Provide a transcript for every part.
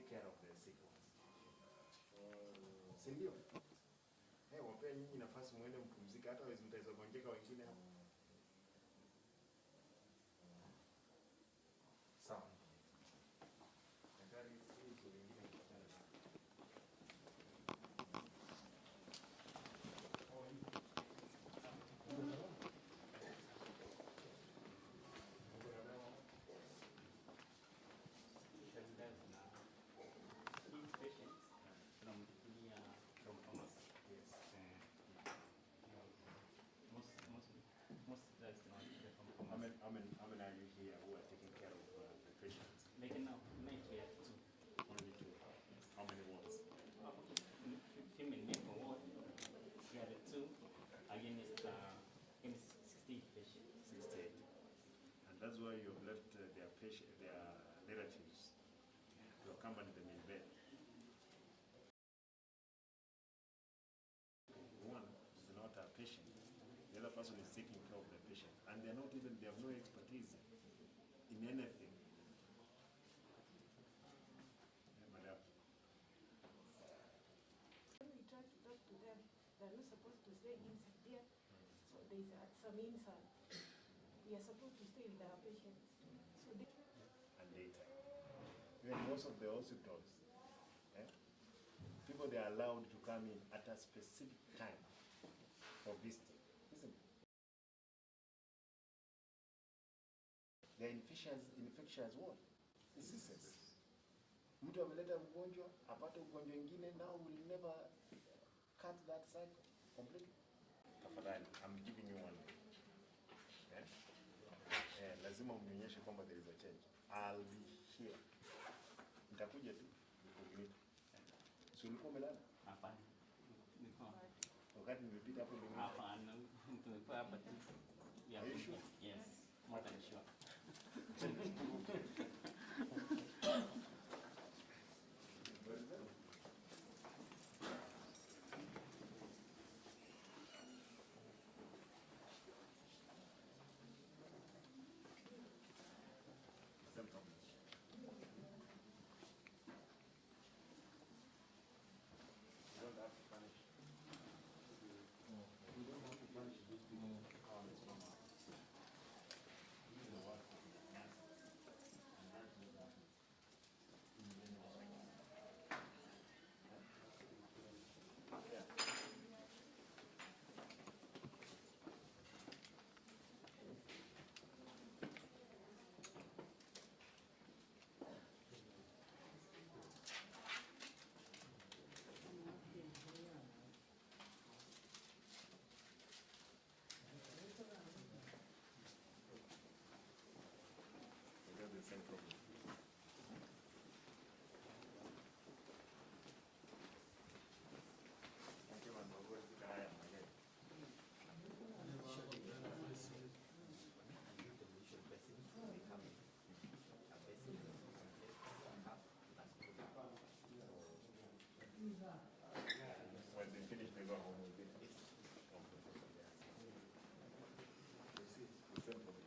care of the sick ones. Si ndio? Hey, wapea nyinyi nafasi muende mpumzike, hata wezi mtaweza gonjeka wengine hapo. Sawa. Daktari, hii kitu lingine mtachana nayo. These patients from near from pharmacy. Yes. Most drugs now they're from How pharmacy. many are you here who are taking care of the patients? Like now, night we have two. Only two. How many wards? Female male ward. We have two against 68 patients. 68. And that's why you have left their patient, their relatives to accompany them in bed. One is not a patient. The other person is taking care of the patient, and they are not even, they have no expertise in anything. Yeah, madam. When we try to talk to them, they are not supposed to stay inside there. So there is some inside. We are supposed to stay with our patients. So they And daytime. Even most of the hospitals, people, they are allowed to come in at a specific time for visiting, isn't it? They are infectious what? Diseases. Mtu ameleta mgonjwa, apate ugonjwa mwingine, now will never cut that cycle completely. Tafadhali, I'm giving you one day. Yeah? Lazima mnionyeshe kwamba there is a change. I'll be here. Nitakuja tu nikuulize. Si ulikuwa umelala? Hapana. Nilikuwa wakati nilipita hapo ndio. Hapana, tulikuwa hapa tu. Yeah. Are you sure? Yes, more than sure. Same problem. You don't have to punish. You don't have to punish these people. This is the work of the nurses. And that's what happens in many hospitals. Yeah. The same problem. Thank you, man. When they finish, they go home with it. You see, the same problem.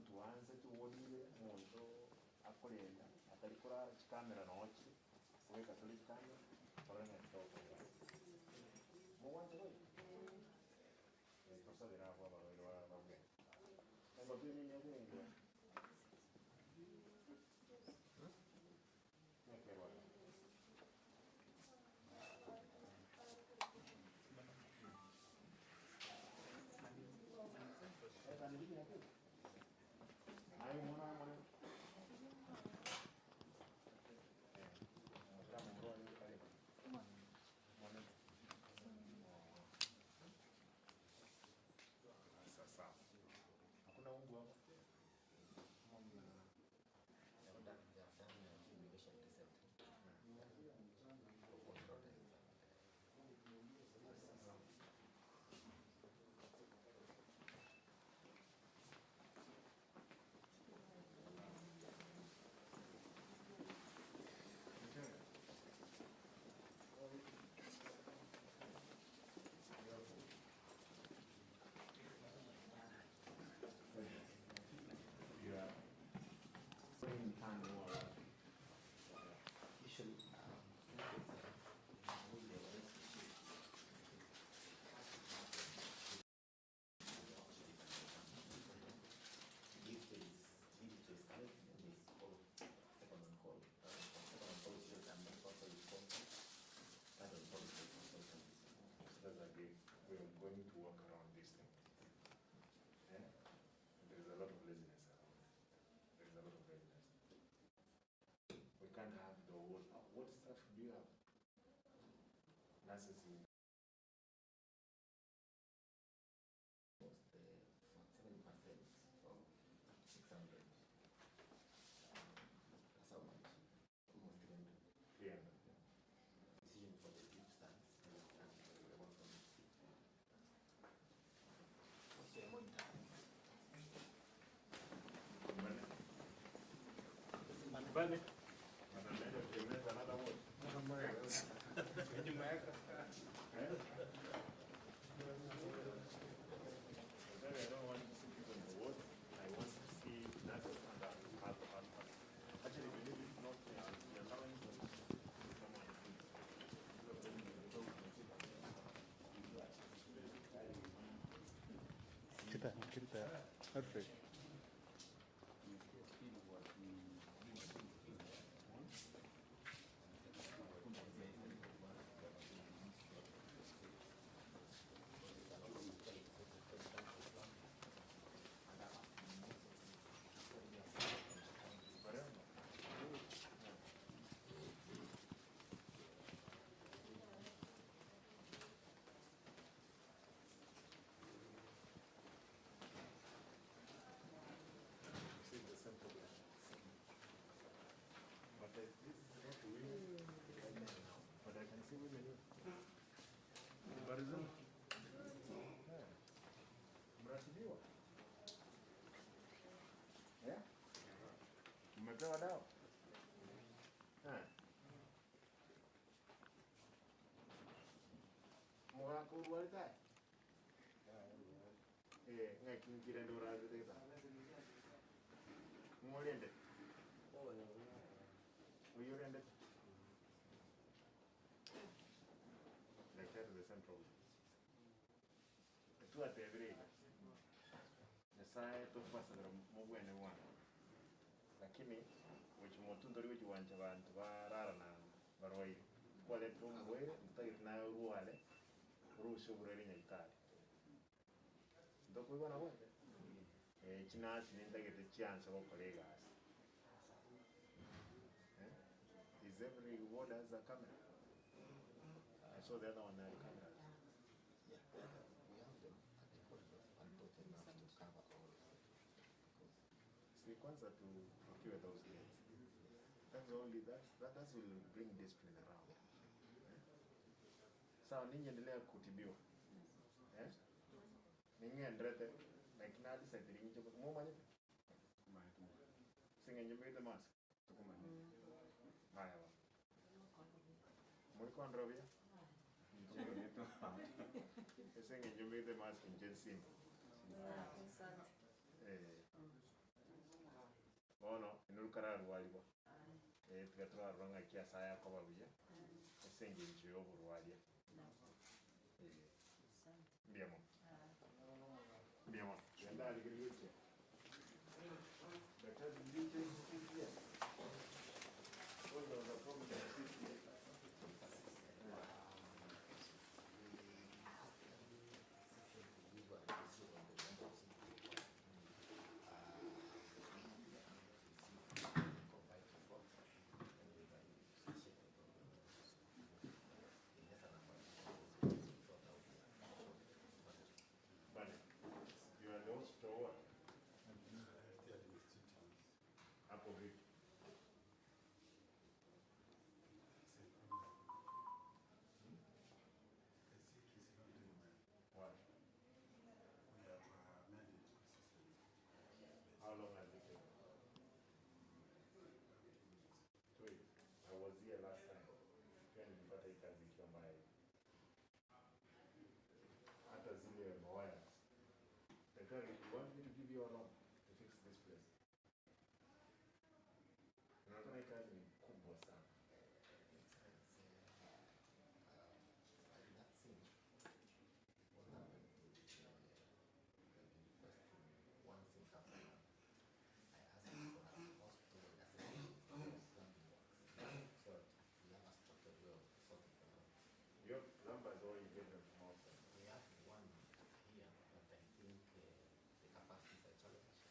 Tuanze tuwolile muntu akolenda atalikora chikamera nochi kuweka tuli chikamera kolenda kitoko muwanze wewe tosa dera kwa baba wa babu ngo bini nyengo nekerwa Nurses in Almost 47% of 600. That's how much? Almost 300. 300. Decision for the deep stance and the one from the What's your monitor? Bane. Wanaenda kutengeneza another ward. Eh? I don't want to see people in the ward. I want to see nurses and other. Actually, believe it or not, the allowance of someone Kita, kita, Alfred. See the same problem. But this is not women. But I can see women here. Habari zenu? Eh. Mratibiwa? Eh? Mmepewa dawa? Eh. Mwakurwarita? Eh, ng'akingira ndorarita. Ng'olende. Uyurende. Daktari the same problem. Tuatebire. Nyasaye tokubasabira mubwene bwana. Lakini wechi motundo ri wechi wanja bantu barara na barwaire. Kwaletera omurwaire ntagire nawe orware oruse oburwaire nyagitari. Ntokoigwana bwene? Chinasi nintagete chiansa gokora egasi. Is every ward has a camera? I saw the other one had cameras. Yeah, we have them at the corridors, but not enough to cover all of them. See, kwanza to procure those nets. That's only that will bring discipline around. Eh? Sawa, ninyi endelea kutibiwa. Eh? Ninyi endrete lakini hadi sasa ninyi choko mumanye. Singe nyumba ile mask. Tukumanye. Haya ba. Muri kwa ndrovia? Singe nyumba ile mask njensi. Eh. Bono inurukara rwaliwa. Eh tugatwara rwanga kia saya kwa babuye. Esenge nje oburwalia. Eh. Ndiamo. Ndiamo. Yenda aligiriye. Daktari did you change the seat here? Because there was a problem with the seat here. But you are the hospital what? Hapo vipi? Why? How long has it taken? 2 weeks. I was here last time. Pia nilipata hii kazi ikiwa mbaya hivi. Hata zile mawires. Daktari, you want me to give you how long to fix this place? Unaona hii kazi ni kubwa sana. Your numbers or you get them from outside? We have one here, but I think the capacity is a challenge.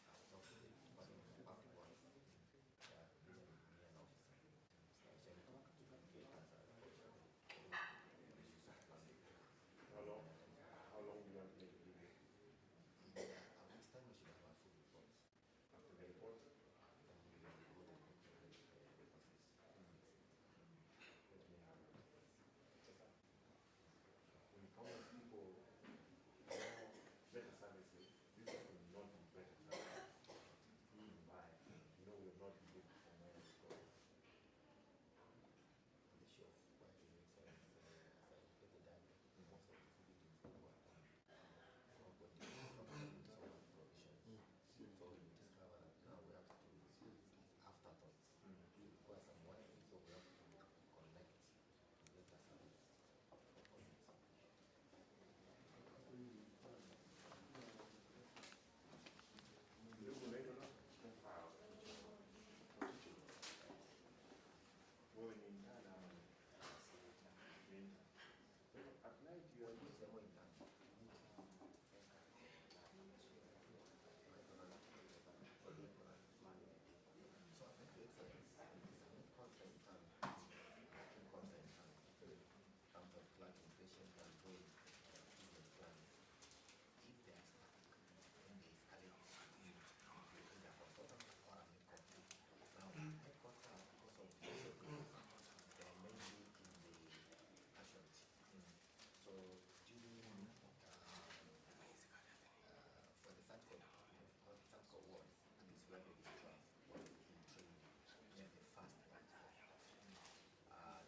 the registrars who are in training. We are the first batch of doctors.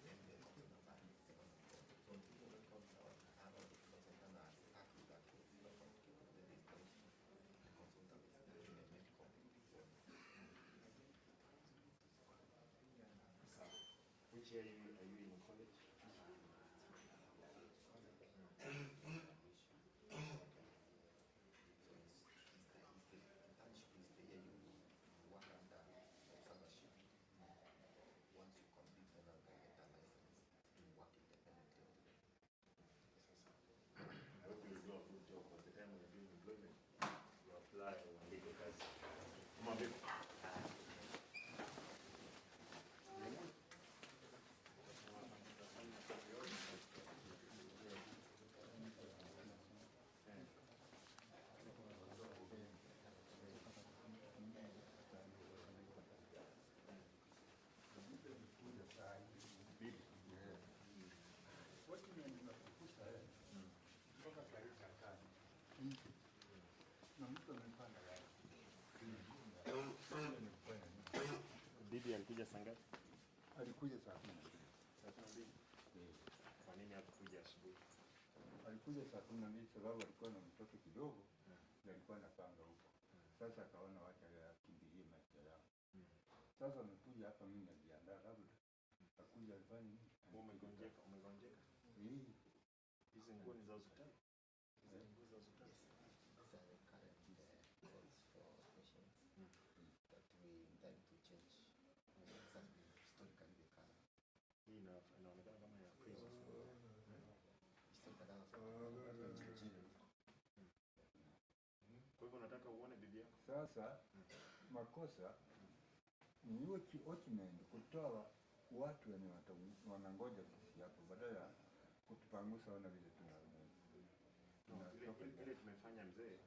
Then the consultants are the second and third. So the consultants are the consultants are stuck with that case. It's not complicated. Then they point the consultants in the medical ones. Which year are you in college? So it's the internship is the year you work under observership. Once you complete, then you can get a license to work independently. I hope you do a good job. By the time you're doing employment, you apply uandike kazi. Kama vipi? Mpaka saa hii saa tano na mtu amepanda gari. Bibi alikuja saa ngapi? Alikuja saa 12. Saa 12. Kwa nini hakukuja asubuhi? Alikuja saa 12 sababu alikuwa na mtoto kidogo na alikuwa anapanga huko. Sasa akaona wacha akimbilie maisha yao. Sasa amekuja hapa, mimi najiandaa labda akuja alifanya nini? Umegonjeka, umegonjeka. Eh, Hizi nguo ni za hospitali? Hizi ni nguo za hospitali? These are the current calls for patients that we intend to change. This has been historically the color. Hii inaonekana kama ya prison. Historically, that was what we change. Kwa hivyo unataka uone bibi yako? Sasa makosa ni Ochimen kutoa watu wenye wanangoja sisi hapo badala ya kutupangusa ona vile tuna No, ile tumefanya mzee,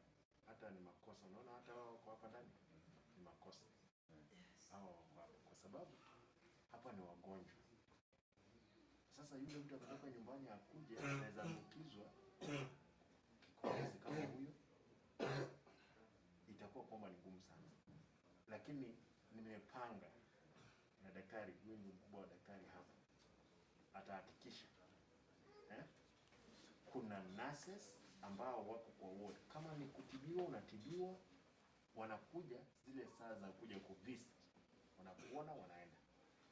hata ni makosa. Unaona hata wao wako hapa ndani ni makosa. Hao wako hapa kwa sababu hapa ni wagonjwa. Sasa yule mtu akitoka nyumbani akuje anaweza ambukizwa kikohozi kama huyo, itakuwa kwamba ni ngumu sana. Lakini nimepanga na daktari, huyu ni mkubwa wa daktari hapa, atahakikisha kuna nurses ambao wako kwa ward. Kama ni kutibiwa unatibiwa, wanakuja zile saa za kuja kuvisit, wanakuona, wanaenda.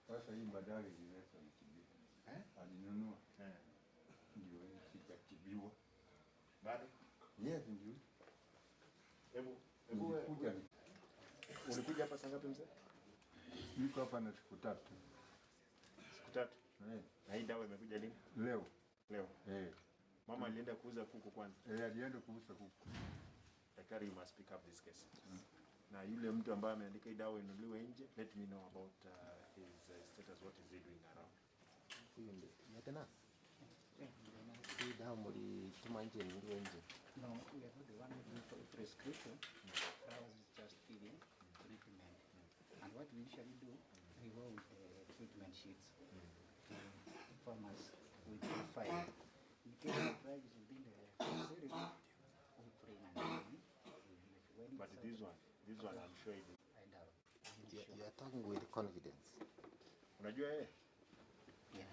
Sasa hii badali ilileta nitibiwa. Alinunua. Ndio sijatibiwa. Bado? Yes, ndio. Hebu nilikuja. Ulikuja hapa saa ngapi mzee? Niko hapa na siku tatu. Siku tatu? Na hii dawa imekuja lini? Leo. Leo. Mama alienda kuuza kuku kwanza. Alienda kuuza kuku. Daktari, you must pick up this case. Na yule mtu ambaye ameandika hii dawa inunuliwe nje, let me know about his status, what is he doing around. Huyu ndiye tena? Hii dawa mlituma nje inunuliwe nje? No, we are not the one who do prescription. Ours is just giving treatment. And what we usually do, we go with the treatment sheets to farmers with the file. In case the drug is within the facility, we bring and when But this one I'm sure it is. I doubt. You are talking with confidence. Unajua yeye? Yeah.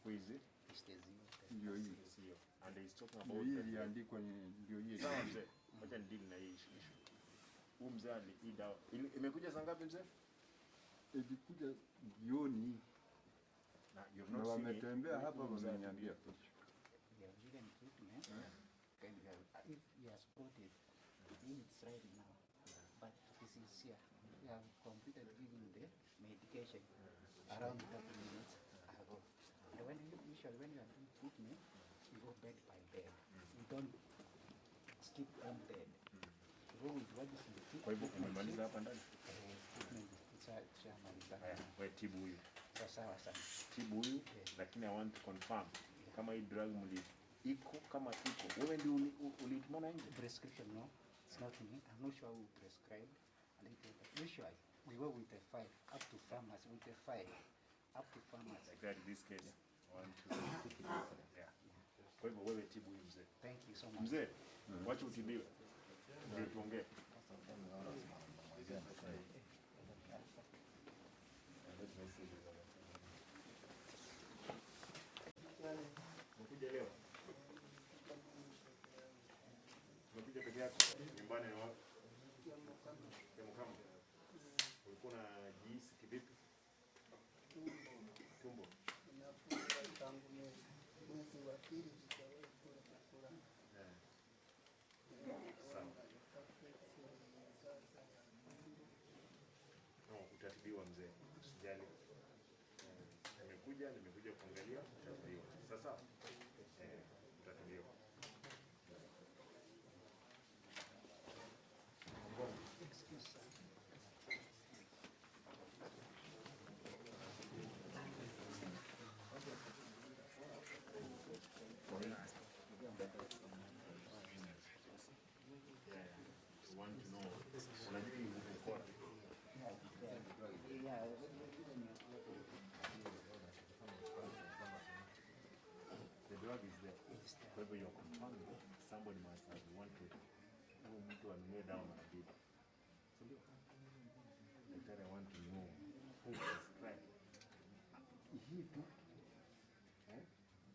Who is it? It's the zero. Ndio hii. Sio. And he's talking about Ndio hii iliandikwa ndio hii. Sawa mzee. Wacha ni deal na hii issue. Huyu mzee ali hii dawa. Imekuja saa ngapi mzee? Ilikuja jioni. Na you have not seen it. Wametembea hapa wameniambia kesho. We have given treatment. If you are supported, it's right now. But to be sincere, we have completed giving the medication around 30 minutes ago. And when you, usually when you are doing treatment, you go bed by bed. You don't skip one bed. You go with what is in the treatment. Kwa hivyo umemaliza hapa ndani? Treatment tushamaliza. Wewe tibu huyu. Sawa sana. Tibu huyu, lakini I want to confirm kama hii drug mli iko kama iko. Wewe ndio ulitumana nje? Prescription, no. It's not me. I'm not sure who prescribed. And usually we work with the file up to farmers, with the file up to farmers. Like this case. 1 2 3. Yeah. Kwa hivyo wewe tibu huyu mzee. Thank you so much. Mzee, wacha utibiwe. Ndio tuongee. Umekuja leo? Umekuja peke yako? Nyumbani ni wapi? Kiamukama. Ulikuwa unajihisi kivipi? Tumbo. Tangu mwezi wa pili sijawahi kula chakula. Sawa. No, utatibiwa mzee, usijali. Nimekuja kuangalia, utatibiwa. Sasa utatibiwa. Excuse. Want to know, unajua hii ukora. The drug is there. Kwa hivyo you're confirming somebody must have wanted huyu mtu anunue dawa mara mbili. Si ndio? Daktari, I want to know who prescribed. Hii tu.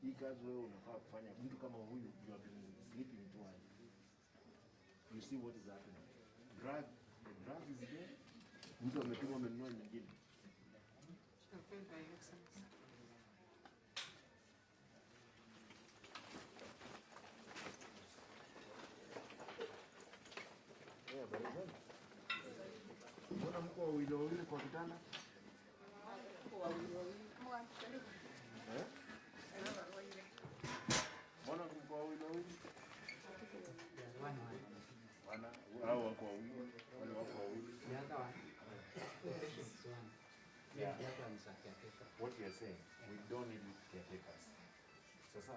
Hii kazi wewe unafaa kufanya. Mtu kama huyu, you have been sleeping too hard. You see what is happening. The drug is there. Mtu ametuma amenunua nyingine. Mbona mko wawili wawili kwa kitanda? Mbona mko wawili wawili? Wana hao wako wawili, wale wako wawili. The other one, the patient is one. Yeah. The other one is a caretaker. What you are saying, we don't need caretakers. Sasa,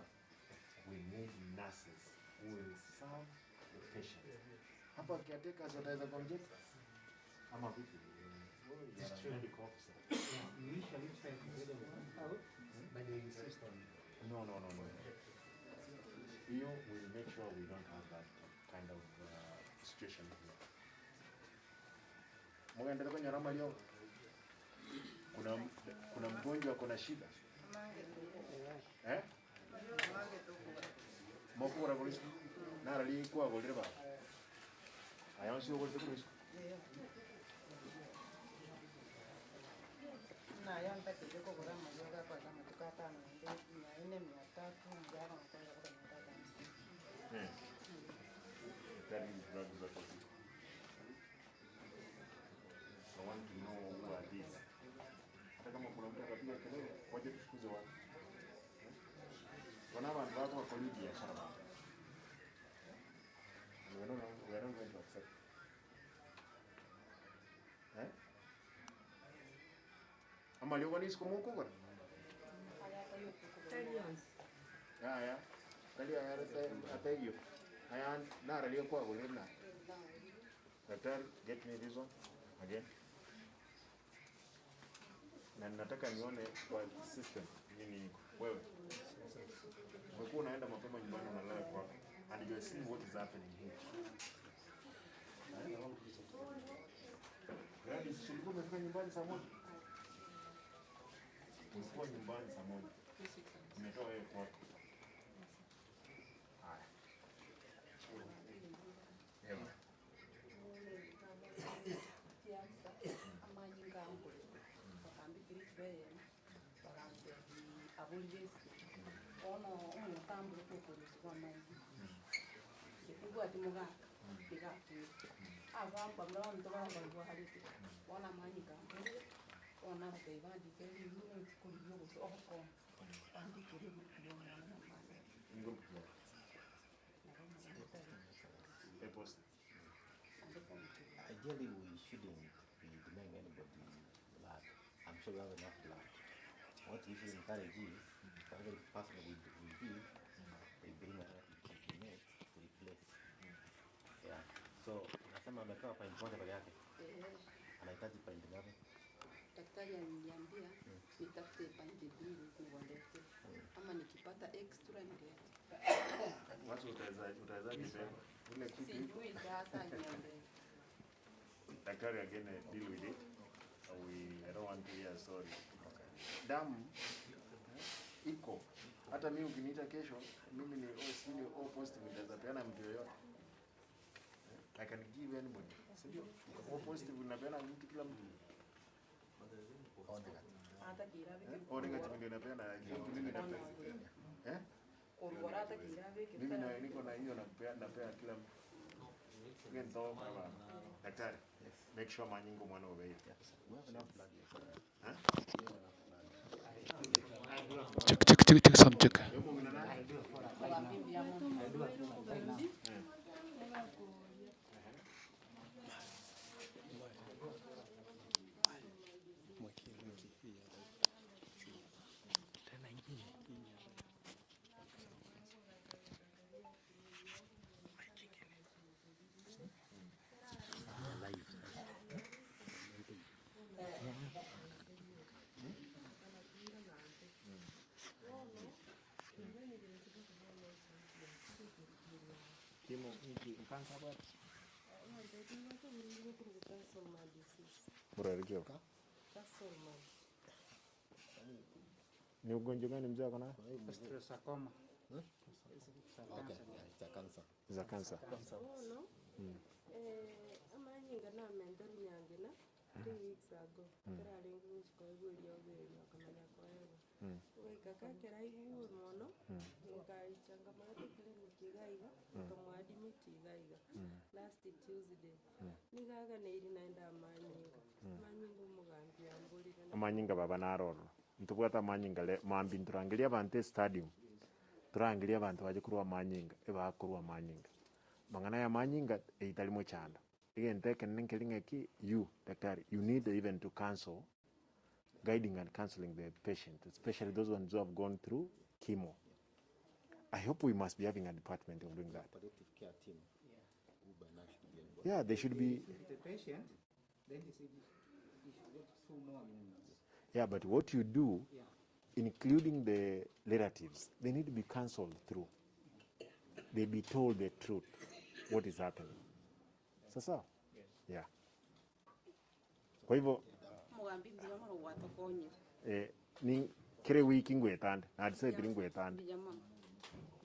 we need nurses who will serve the patient. Hapa caretakers wataweza kuongeza ama vipi? You are a medical officer. Yeah, we usually try to get them out, but they insist on it. No. You will make sure we don't have that kind of situation here. Mwaendelea kwenye rama leo. Kuna mgonjwa kuna shida. Eh? Moko ra polisi. Na rali kwa golre ba. Ayon si golre polisi. Na yanta kijoko gora majoga kwa kama tukata na 400 300 mjara kwa kwa 350. That is drugs zote ziko. I want to know who are these. Hata kama kuna mtu atapiga kelele, waje tufukuze watu. Wana bantu wako wakoli biashara ba. And we are not going to accept. Eh? Ama leo wani siku mungu kwa? Ya. Kali ya ata hiyo. Haya nara leo kwa gole na. Daktari, get me this one again. Na nataka nione kwa system nini iko. Wewe. Umekuwa unaenda mapema nyumbani unalala kwako. And you are seeing what is happening here. Gladys, ulikuwa umefika nyumbani saa 1? Ulikuwa nyumbani saa 1. Umetoa wewe kwako. Haya. Eva. Ideally, we shouldn't be denying anybody blood. I'm sure we have enough blood. What we should encourage is, for every person we give, we bring another to replace. Yeah. So, unasema amepewa point moja peke yake. Anahitaji point ngapi? Daktari aliniambia nitafute point mbili niwalete. Ama nikipata extra nilete. Watu utawezaje beba? Ile kitu sijui sasa niambie. Daktari again deal with it. I don't want to hear sorry. Damu iko. Hata mimi ukiniita kesho, mimi ni O, ni O positive, nitaweza peana mtu yoyote. I can give anybody. Si ndio? O positive unapeana mtu kila mtu. O negative ndio napeana, I think mimi napeana. Eh? Mimi na niko na hiyo napea kila mtu. Ngento baba. Daktari. Yes. Make sure manyingo mwana obey. Yes. We have enough blood here. Huh? Check, check, check, check, sound check. I do for right now. I do right now. Ni ugonjwa gani mzee ako nayo? Osteosarcoma. Okay, yeah, it's a cancer. Za cancer. Amanyinga na mentor nyangina 3 weeks ago. Kararengi guchikoigwa oberio akamanya kwaego. Goika keraigwa mono ngaichangamana clinic igaiga nkamwadimit igaiga last Tuesday. Nigaganĩire naenda manyinga. Manyinga omugambi amburire. Amanyinga baba naroro. Ntubwata manyinga le mambi nturangiria abantu stadium. Turangiria abantu baje kurwa manyinga, ebakurwa manyinga. Mangana ya manyinga eitalimo chanda. Again, take ki you, daktari, you need even to counsel, guiding and counseling the patient, especially those ones who have gone through chemo. I hope we must be having a department of doing that. Palliative care team. Who by now should be involved. Yeah, they should be. The patient, then they say you should get 2 more minutes. Yeah, but what you do, including the relatives, they need to be counseled through. They be told the truth, what is happening. Sasa? Yes. Yeah. Kwa hivyo Mugambi ndiyo watokonye. Ni kire wiki ngwetande, na decide ngwetande. Ndiyo mono.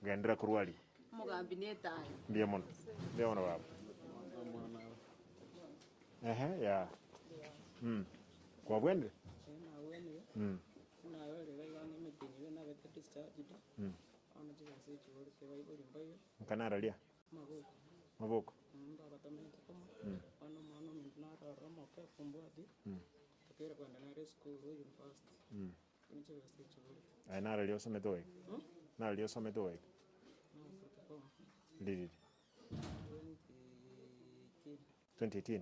Gendera kurwali. Mugambi netani. Ndiyo mono. Ndiyo mono baba. Ehe, yeah. Kwa bwende? Nkanaralia. Maboko. Ay naralia osomete wega. Naralia osomete wega. Ndidi. 2018.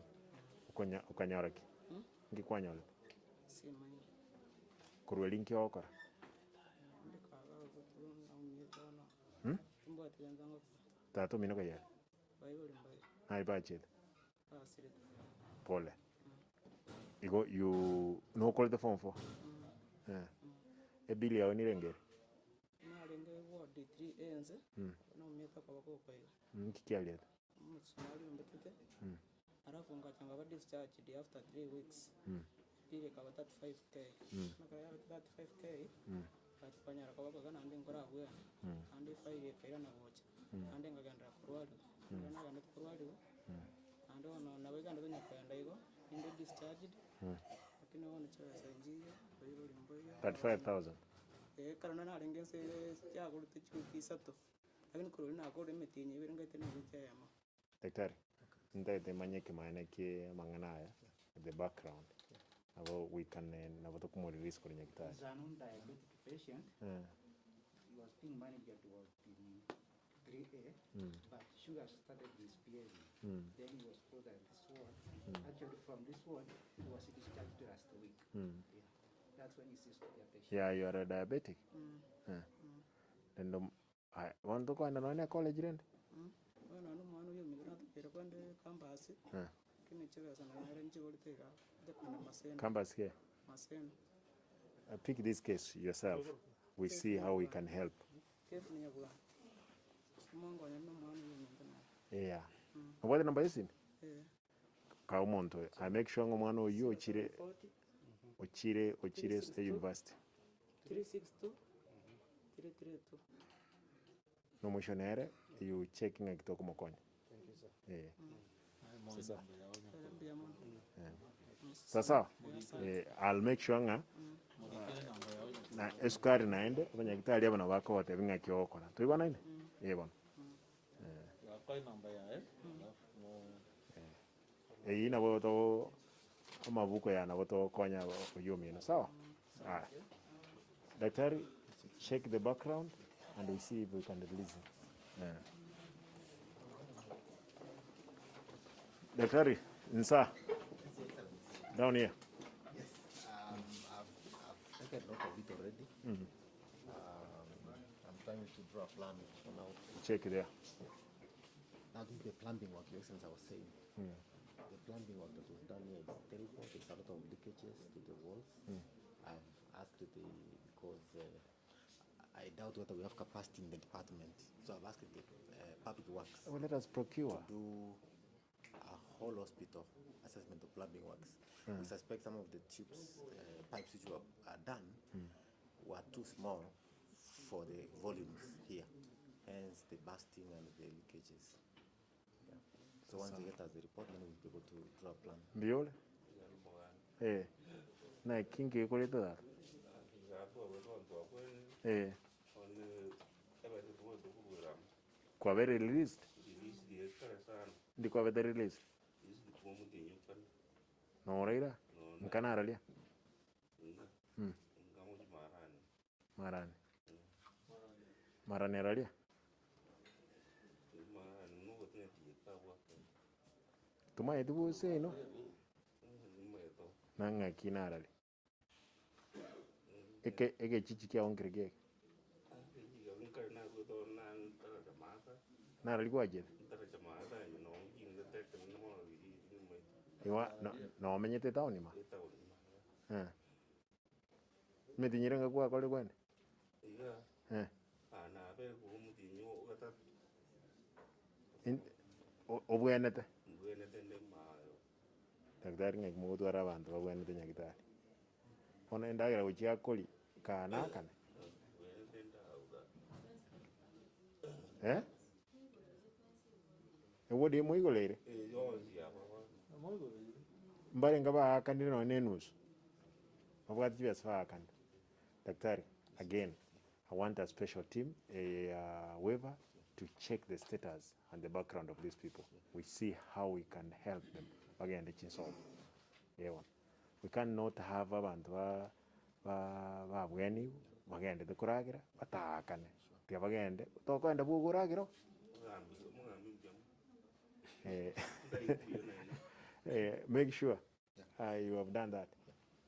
Ukanyora ki? Ngikwanyora. Kurwa linki okora. Tatu mino kaya. Hai budget. Pole. Igo you no call the phone for. Eh. E bili ya ni rengere. Na renge ward 3 enze. No meta kwa bako kwa. Nkikialia. Msumari mbetete. Alafu ngatanga ba discharge after 3 weeks. Pili kaba 35k. Nakaya 35k. Batipanyara kwa bako kana ndi ngora bwe. Andi 5 kaira na gocha. Andi ngagenda kurwali. Ngana ganda kurwali. Andi ono nabega ndo nyakwenda igo indi discharged. Lakini ono chawesa njio oyigo limboyo. 35,000. Karona na renge se ya gurute chikisato. Lakini kuruli na kore metinyi birenga tena bichayama. Daktari. Ntaete manyeke maana ke mangana ya the background. Abo we can nabo tokumo release kuri nyakitari. Is a known diabetic patient. He was being managed at 3A, but sugar started misbehaving. Then he was put at this ward. Actually, from this ward, he was discharged last week. Yeah. That's when he sees the patient. Yeah, you are a diabetic. Then I want to go and learn college rent. Bueno, no mano yo me pero cuando campus. Campus here. Pick this case yourself. We see how we can help. Yeah. What number is it? Ka omonto I make sure ng'a omwana oywo ochire 40 ochire ochire 362 university. 362 332. Nomwisho nere you check ng'a kitokomokonya. Thank you, sir. Eh. Sasa. Mbuya mono. Sasa Asante. I'll make sure ng'a na esukari naende abanyagitari aba nabo bakogotebi ng'a ki ogokora. Toigwanaine? Eh bono. Eyio nabo to amabuko ya nabo togokonya oywo omino. Sawa? Aya. Daktari, check the background and we see if we can release it. Yeah. Daktari, Nsa, down here. Yes, I've taken note of it already. I'm trying to draw a plan for now. Check there. Now this is the plumbing work, Your Excellency, I was saying. The plumbing work that was done here is terrible. There's a lot of leakages to the walls. I've asked the, because I doubt whether we have capacity in the department. So I've asked the public works Well, let us procure. to do a whole hospital assessment of plumbing works. We suspect some of the tubes, pipes which were done were too small for the volumes here, hence the bursting and the leakages. Yeah. So once they get us the report, then we'll be able to draw a plan. Mbiole? Eh. Na kingi ekorete tata. Eh. Kwabere released? Ndi kwabete released? Noreira? Nkanaralia? Marani. Marani aralia? Tumaete bose ino? Nang'aki narari? Eke egechichi kiao nkere kieke? Narari gwachete? Iwa nomenyete etown ima? Eh. Metinyire ng'a gwakore kwene? Eh. Obwenete? Daktari ng'aki mogotwara abanto babwenete nyagitari. Bono endagera gochia akori kana akane? Eh? Ewodi emoigoreire? Mbarenga baakanire nonye na enusu. Babwate chibesa baakana. Daktari, again, I want a special team, a waiver, to check the status and the background of these people. We see how we can help them. Bagende chinsomo. Ewa. We cannot have abantu ba babweni bagende kuragera batakane. Tia bagende tokoenda buguragero. Make sure you have done that.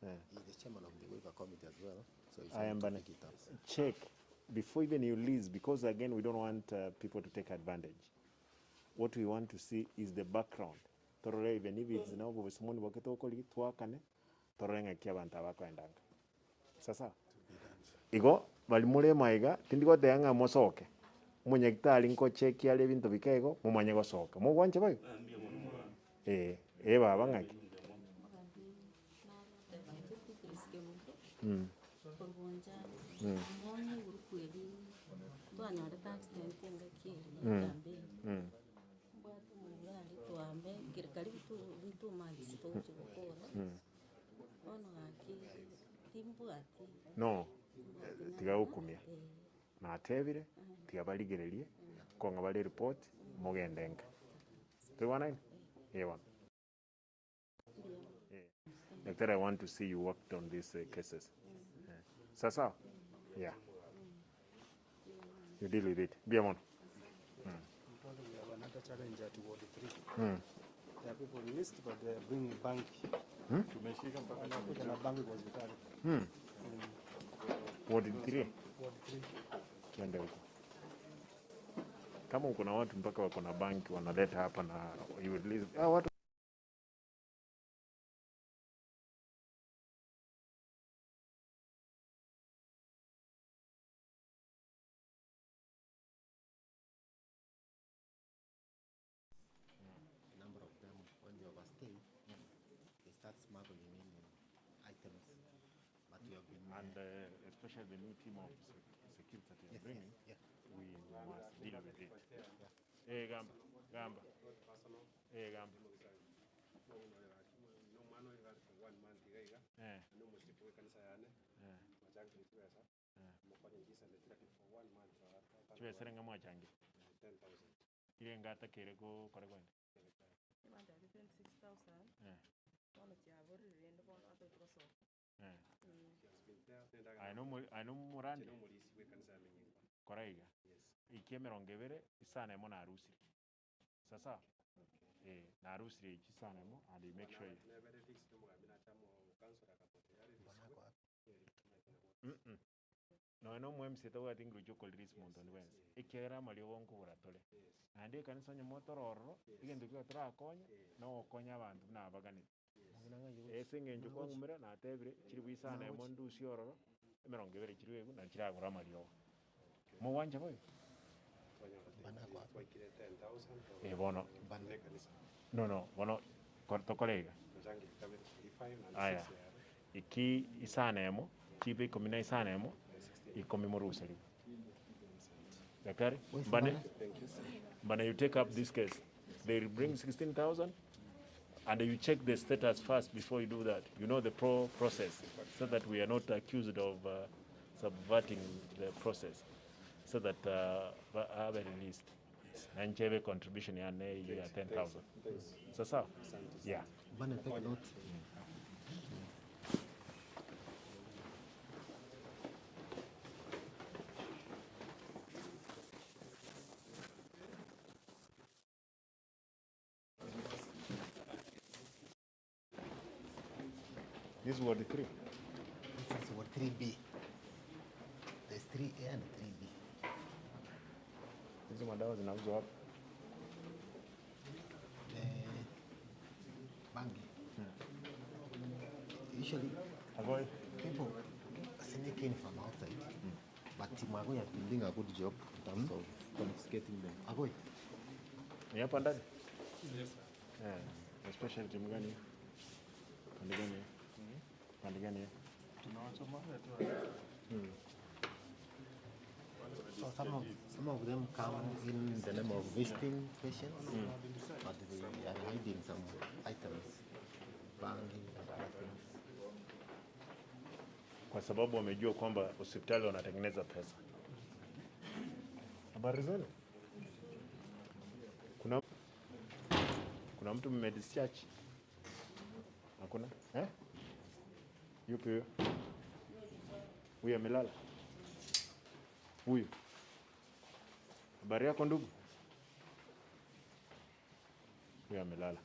Yeah. He's the chairman of the waiver committee as well, so if I am to pick it up. Check before even you lease, because again we don't want people to take advantage. What we want to see is the background. Torore even if it's now bosimoni baketokoli twakane torore ng'aki abantu abakoendanga. Sasa igo bali mure maiga tindigoteba ng'a mosoke omonyagitari nkochekia are ebinto bika igo momanye gosoka mogwancha bayo eh eh baba ng'aki No, tiga okumia natebire tiga barigererie kong'a bare report mogende nka toigwanaine eh bono. Doctor, I want to see you worked on these cases. Sasa? Yeah. You deal with it. Be on. We have another challenge at Ward 3. There are people released, but they are bringing bank. Tumeshika bank kwa hospitali. Ward 3? Ward 3. Kiende huko. Kama uko na watu mpaka wako na banki wanaleta hapa na you release. Ah, watu number of them when they overstay, And especially the new team of security that you are bringing, we must deal with it. Eh, gamba, gamba. Eh, gamba. Eh. Chibesere nga mwachange ile ngata kere ko kore kwende aino murandi koraiga iki 20 isana emo narusire sasa narusire iki isana emo and you make sure you No no mwemsi tawati ngrujo kolris muntu ndwense ikera malio bonko buratole nandi kanisa nyomotororo igendo kyo turakonya no konya abantu nabaganire ese ngenjo kwangumira natebire kiri bwisana emo ndusi ororo 20 kiri wegu na kiragura malio mo wanje boy bono no bono corto colega aya iki isana emo kibe 10 isana emo ikomi morusari. Daktari, Bane, you take up this case. They bring 16,000 and you check the status first before you do that. You know the process so that we are not accused of subverting the process so that have released. And have contribution ya 10,000. Sasa? Yeah. Bane, take note. This is ward 3. This is ward 3B. There's 3A and 3B. Hizo madawa zinauzwa wapi? Bangi. Usually people sneak in from outside. But Agoi has been doing a good job in terms of confiscating them. Agoi. Ni hapa ndani? Yes sir. Yeah, especially timu gani? Pande gani? Pande gani? Tunawachoma tu. So some of them come in the name of visiting patients, but they are hiding some items, bangi and other things. Kwa sababu wamejua kwamba hospitali wanatengeneza pesa. Habari zenu? Kuna mtu mmedischarge? Hakuna? Eh? Yupi huyo? Huyu amelala. Huyu. Habari yako ndugu? Huyu amelala.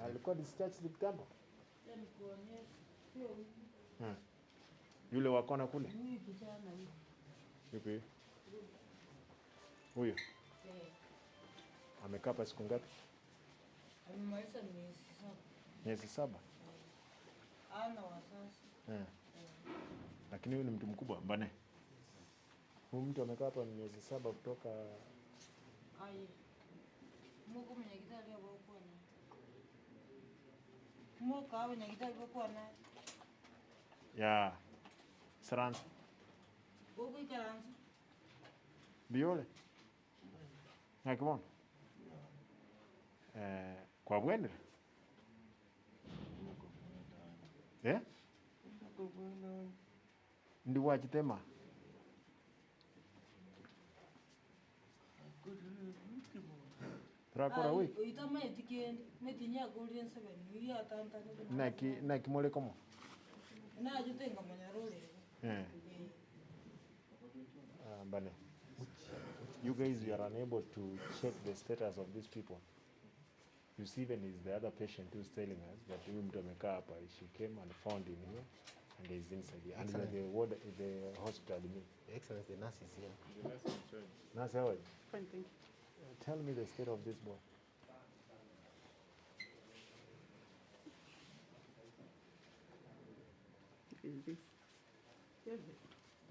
Alikuwa discharged kitambo? Yule wakona kule? Yupi? Huyu. Amekaa hapa siku ngapi? Amemaliza miezi 7. Miezi 7? Ana wasasi. Lakini huyu ni mtu mkubwa mbane. Huyu mtu amekaa hapa miezi 7 kutoka ai. Mungu mwenyekiti aliyokuwa na. Mungu kawe mwenyekiti aliyokuwa na. Ya. Saransa. Gogo ikaransa. Biole. Nakibona. Kwa bwendera? Eh? Ndi wachitema? Turakora wiki? Itama etikende netinya kulire nsebe niya tanta Naki naki mole komo? Na jutenga manyarore. Eh. Bane. You guys, you are unable to check the status of these people. You see, even is the other patient who's telling us that huyu mtu amekaa hapa, she came and found him here and he's inside here. And the ward, the hospital. Excellent, the nurse is here. The nurse is here. Nurse, how are you? Fine, thank you. Tell me the state of this boy. Is this Kevin?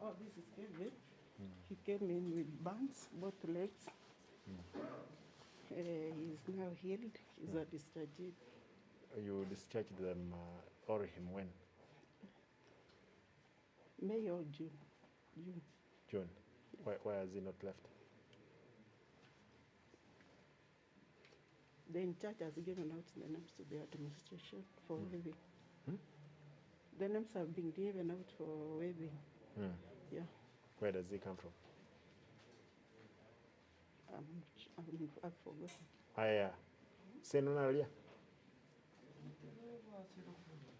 Oh, this is Kevin. He came in with burns, both legs. He is now healed. He's a discharged. You discharged them or him when? May or June. June. June. Why has he not left? The in charge has given out the names to the administration for waiving. The names have been given out for waiving. Yeah. Where does he come from? I've forgotten. Aya. Seno nalia?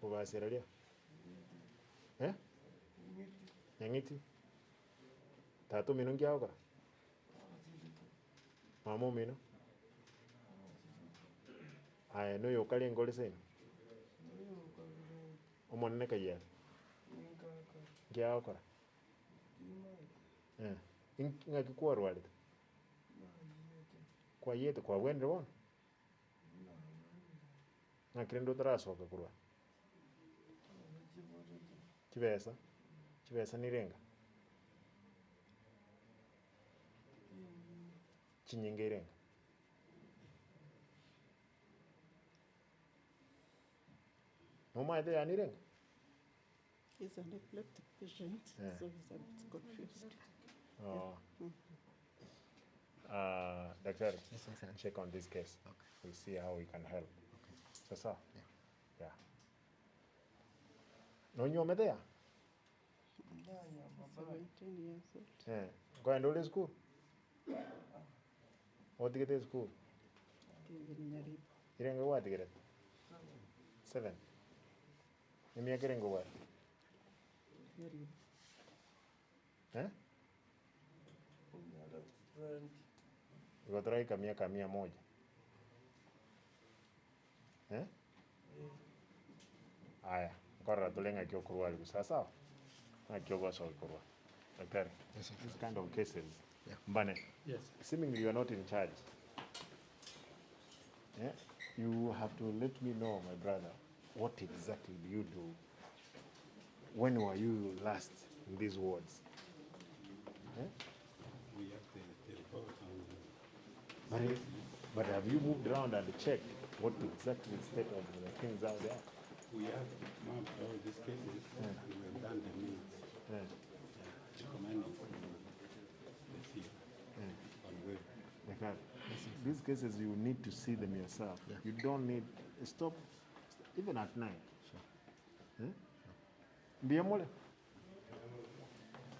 Ubasiralia? Eh? Nyang'iti? Tatu mino ngiaoka? Mamo mino? Aya, no yokali ngole seno? Omonene kayia? Ngiaoka? Eh. Ng'aki kwarwarete? Kwa yete kwa wende won? Ng'aki rende otarasoka korwa? Chibesa? Chibesa nirenga? Chinyinga irenga? Nomaete yani irenga? He's an epileptic patient, so he's a bit confused. Oh. Yeah. Doctor, yes, check on this case. Okay. We'll see how we can help. Okay. Sasa? Yeah. Yeah. No nyomedea? 17 years old. Eh. Go and go to school. What did you get school? Irenga what did you get? 7. Emi akirenga what? Eh? Igotoraika miaka 100. Eh? Aya, ngorora tulenga kio kurwa liku sasa. Na kio gwaso kurwa. Daktari, yes, this kind of cases. Yeah. Mbane. Yes. Seemingly you are not in charge. Yeah? You have to let me know, my brother, what exactly do you do? When were you last in these wards? Yeah? We have the report on. But have you moved around and checked what exactly the state of the things out there? We have mapped all these cases and we have done the minutes. Yeah. Recommending the CEO on web. Like these cases, you need to see them yourself. Yeah. You don't need stop, even at night. Sure. Eh? Ndiye mule?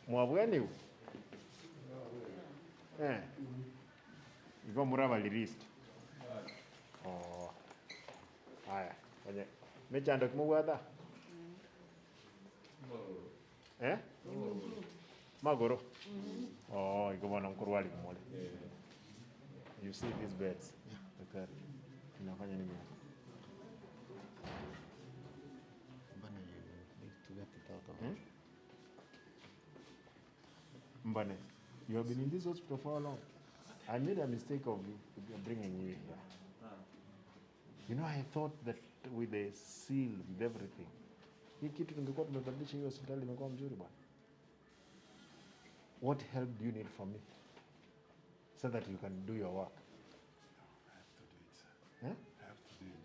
Mwabweni? Eh. Igo muraba lirist. Oh. Aya, onye. Mechando kimubwata? Eh? Magoro. Oh, igo bona nkurwali kumole. You see these beds? Yeah. Daktari. Inafanya nini? Mbane, you need to get it out of Mbane, you have been in this hospital for how long? I made a mistake of bringing you here. You know, I thought that with the seal, with everything, hii kitu tungekuwa tumebadilisha hiyo hospitali imekuwa mzuri bwana. What help do you need from me so that you can do your work? I have to do it, sir. Eh? I have to do it.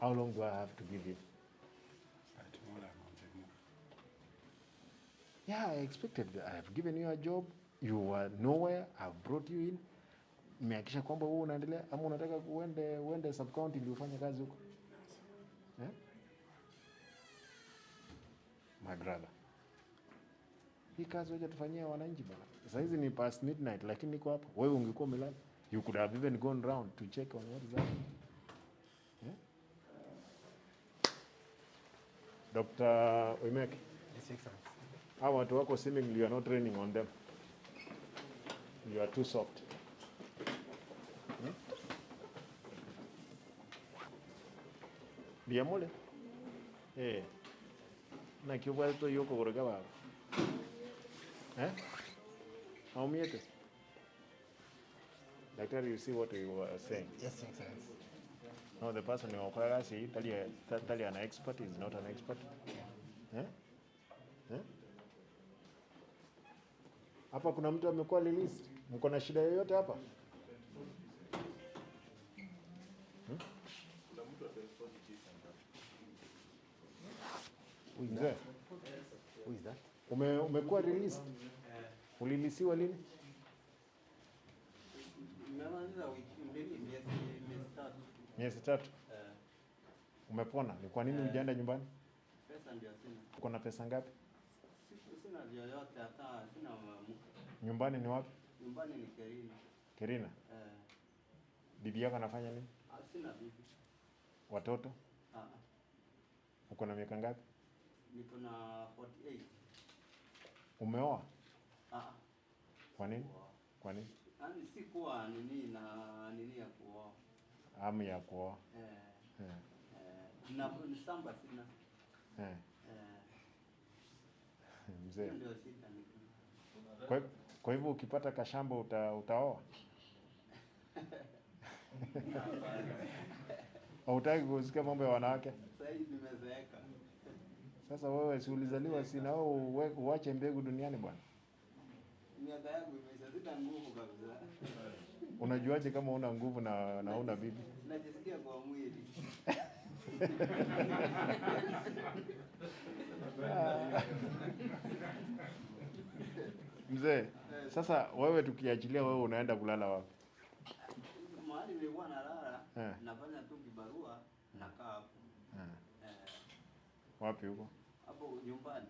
How long do I have to give you? By tomorrow I'm on the move. Yeah, I expected that. I have given you a job. You were nowhere. I've brought you in. Nimehakikisha kwamba wewe unaendelea ama unataka uende sub county ndio ufanye kazi huko? Eh? My brother. Hii kazi waje tufanyie wananchi bwana. Sasa hizi ni past midnight lakini niko hapa. Wewe ungekuwa umelala. You could have even gone round to check on what is happening. Eh? Dr. Oimeke. Yes, Excellency. Hawa watu wako seemingly you are not training on them. You are too soft. Ndiamole? Eh. Na kiubwa to yoko goroga baba. Eh? Aumiete. Doctor, you see what we were saying? Yes, Excellency. No, the person who is totally an expert is not an expert. Eh? Eh? Hapa kuna mtu amekuwa released. Mko na shida yoyote hapa? Mzee. Who is that? Umekuwa released? Ulilisiwa lini? Nimemaliza wiki mbili, miezi tatu. Miezi tatu. Umepona? Ni kwa nini hujaenda nyumbani? Pesa ndio sina. Uko na pesa ngapi? Sina yoyote, hata sina mke. Nyumbani ni wapi? Nyumbani ni Kerina. Kerina? Bibi yako anafanya nini? Sina bibi. Watoto? Uko na miaka ngapi? Niko na 48. Umeoa? Kwa nini? Kwa nini? Yaani sikuwa nini na nini ya kuoa. Hamu ya kuoa. Na shamba sina. Mzee. Ndio shida niko. Kwa hivyo ukipata kashamba utaoa? Hautaki kusikia mambo ya wanawake? Sasa hivi nimezeeka. Sasa wewe si ulizaliwa si na wewe uache mbegu duniani bwana? Miaka yangu imeisha, sina nguvu kabisa. Unajuaje kama una nguvu na una bibi? Najisikia kwa mwili. Mzee, sasa wewe tukiachilia wewe unaenda kulala wapi? Mahali nilikuwa nalala, nafanya tu kibarua, nakaa hapo. Wapi huko? Hapo nyumbani.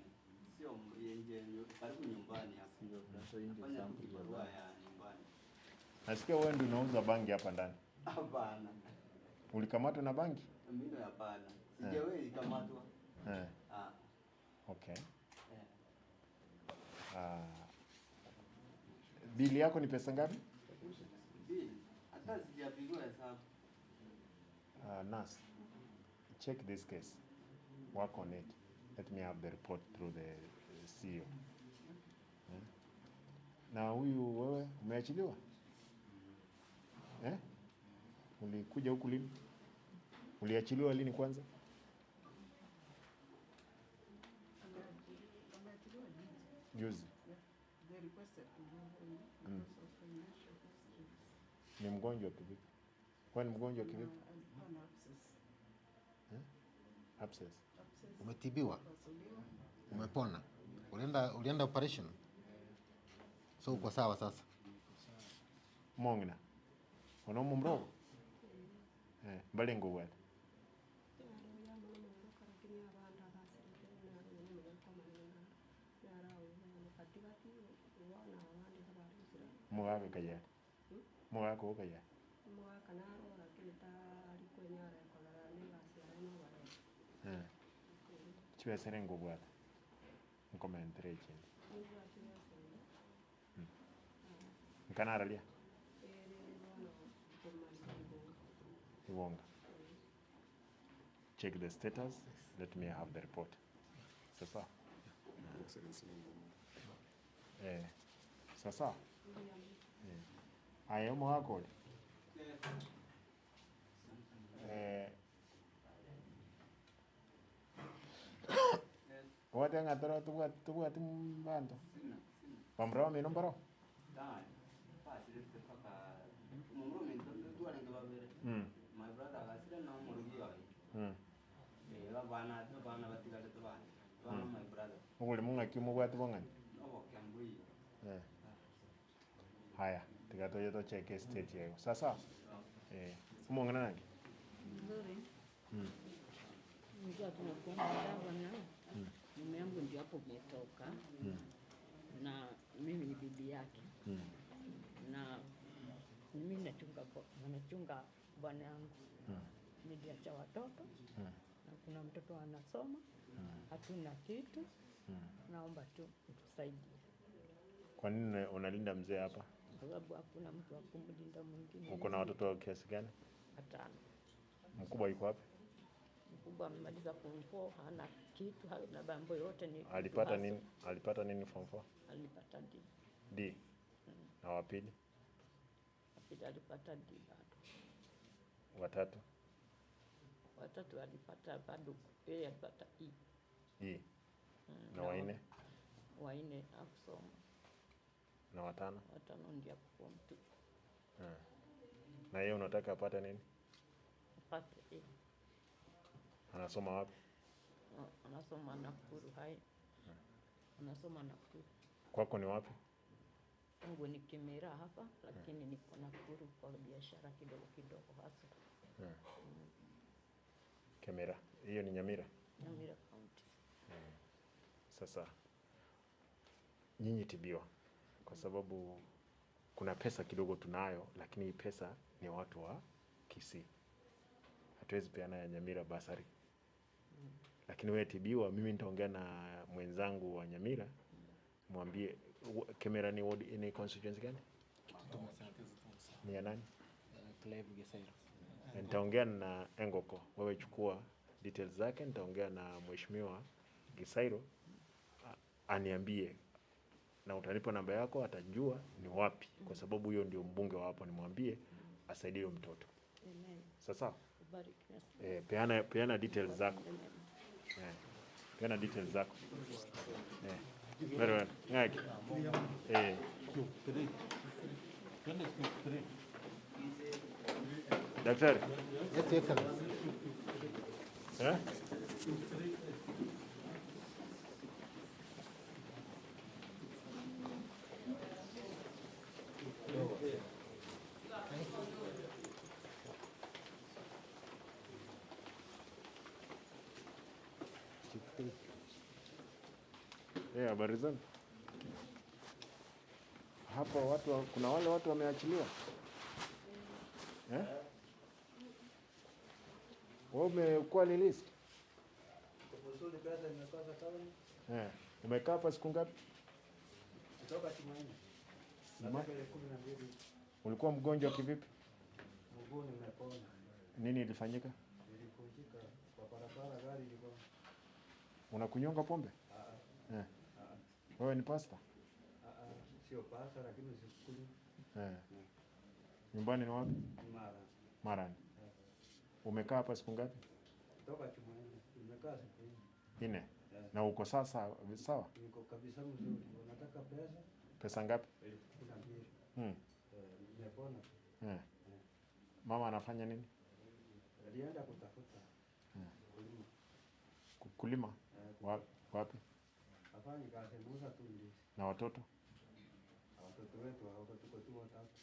Sio nje, karibu nyumbani hapo. Nafanya tu kibarua ya nyumbani. Nasikia wewe ndio unauza bangi hapa ndani. Hapana. Ulikamatwa na bangi? Mimi hapana. Sijawahi kamatwa. Okay. Bili yako ni pesa ngapi? Bili hata sijapigiwa hesabu. Nurse, check this case. Work on it. Let me have the report through the CEO. Na huyu wewe umeachiliwa? Ulikuja huku lini? Uliachiliwa lini kwanza? Juzi. Ni mgonjwa kivipi? Kwani mgonjwa kivipi? Abscess. Umetibiwa? Umepona? Ulienda operation? So uko sawa sasa? Mongna. Onomu mrogo? Mbalengo wet. Mwaka kaya. Mwaka kaya. Mwaka naro lakini tari kwenyara kwa nega siara no. Chibesere ngobwata. Nkomentere chini. Nkanaralia. Iwonga. Check the status. Let me have the report. Sasa. Sasa. Ayo mwako. Wate ngatoro tubwati mbanto. Pamro mi nombaro. My brother asira na murugi wae. Bana bana batigale to bana. Bana my brother. Ugule munga kimubwati bongani. No kyambui. Haya, tikatoje to check state yako. Sasa. Umongana nani? Nzuri. Ndio tunakuomba gavana. Mume wangu ndio hapo umetoka. Na mimi ni bibi yake. Na mimi nachunga bwana yangu. Niliacha watoto. Na kuna mtoto anasoma. Hatuna kitu. Naomba tu mtusaidie. Kwa nini unalinda mzee hapa? Kwa sababu hakuna mtu wa kumlinda mwingine. Uko na watoto wa kiasi gani? 5. Mkubwa yuko wapi? Mkubwa amemaliza form 4, hana kitu, hana mambo yote ni. Alipata nini? Alipata nini form 4? Alipata D. D. Na wa pili? Wa pili alipata D bado. Watatu? Watatu alipata bado, yeye alipata E. E. Na wanne? Wanne hakusoma. Na watano? Watano ndio form 2. Na yeye unataka apate nini? Apate E. Anasoma wapi? Anasoma Nakuru High. Anasoma Nakuru. Kwako ni wapi? Mungu ni Kimera hapa, lakini niko Nakuru kwa biashara kidogo kidogo hasa. Kimera. Hiyo ni Nyamira? Nyamira County. Sasa nyinyi tibiwa kwa sababu kuna pesa kidogo tunayo, lakini hii pesa ni watu wa Kisii. Hatuwezi peana ya Nyamira basari. Lakini wewe tibiwa, mimi nitaongea na mwenzangu wa Nyamira, mwambie Kimera ni ward, ni constituency gani? Ni ya nani? Nitaongea na Engoko, wewe chukua details zake, nitaongea na Mheshimiwa Gisairo aniambie, na utanipa namba yako, atajua ni wapi, kwa sababu huyo ndio mbunge wa hapo, nimwambie asaidie huyo mtoto. Amen. Sasa peana details zako. Peana details zako. Very well. Ngaki. Daktari. Yes, Excellency. Eh? Habari zenu? Hapa watu kuna wale watu wameachiliwa. Eh? Wewe umekuwa released? Eh, umekaa hapa siku ngapi? Kutoka Jumanne. Ulikuwa mgonjwa kivipi? Mguu nimepona. Nini ilifanyika? Nilivunjika kwa barabara, gari ilikuwa. Unakunyonga pombe? Eh. Wewe ni pastor? Sio pastor, lakini sikunywi. Nyumbani ni wapi? Mara. Marani. Umekaa hapa siku ngapi? Kutoka Jumanne. Nimekaa siku 4. 4. Na uko sasa sawa? Niko kabisa mzuri. Unataka pesa? Pesa ngapi? 12,000. Nimepona. Mama anafanya nini? Alienda kutafuta. Kulima. Kulima? Wapi? Afanye kazi, muuza tu ndizi. Na watoto? Watoto wetu hawako, tuko tu watatu.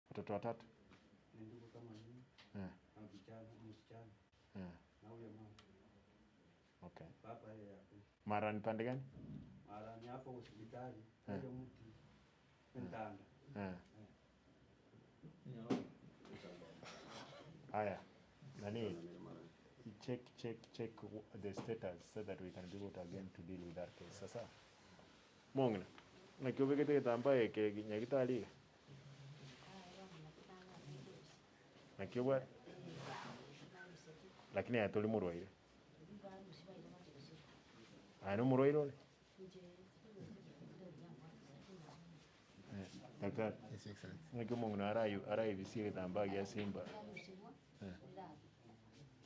Watoto watatu? Ni ndugu kama mimi. Na kijana, msichana. Na huyo mama. Okay. Baba yeye hapo. Mara ni pande gani? Mara ni hapo hospitali, ile mti. Ndanda. Haya. Nani? Check the status so that we can be able to again to deal with that case. Sasa. Mongna. Na kiobekete kitambaa ke nyagitali. Na kiobwa. Lakini atoli murwaire. Ano murwaire ole? Daktari. Yes, Excellency. Na kiomongna arai bisi kitambaa ya Simba.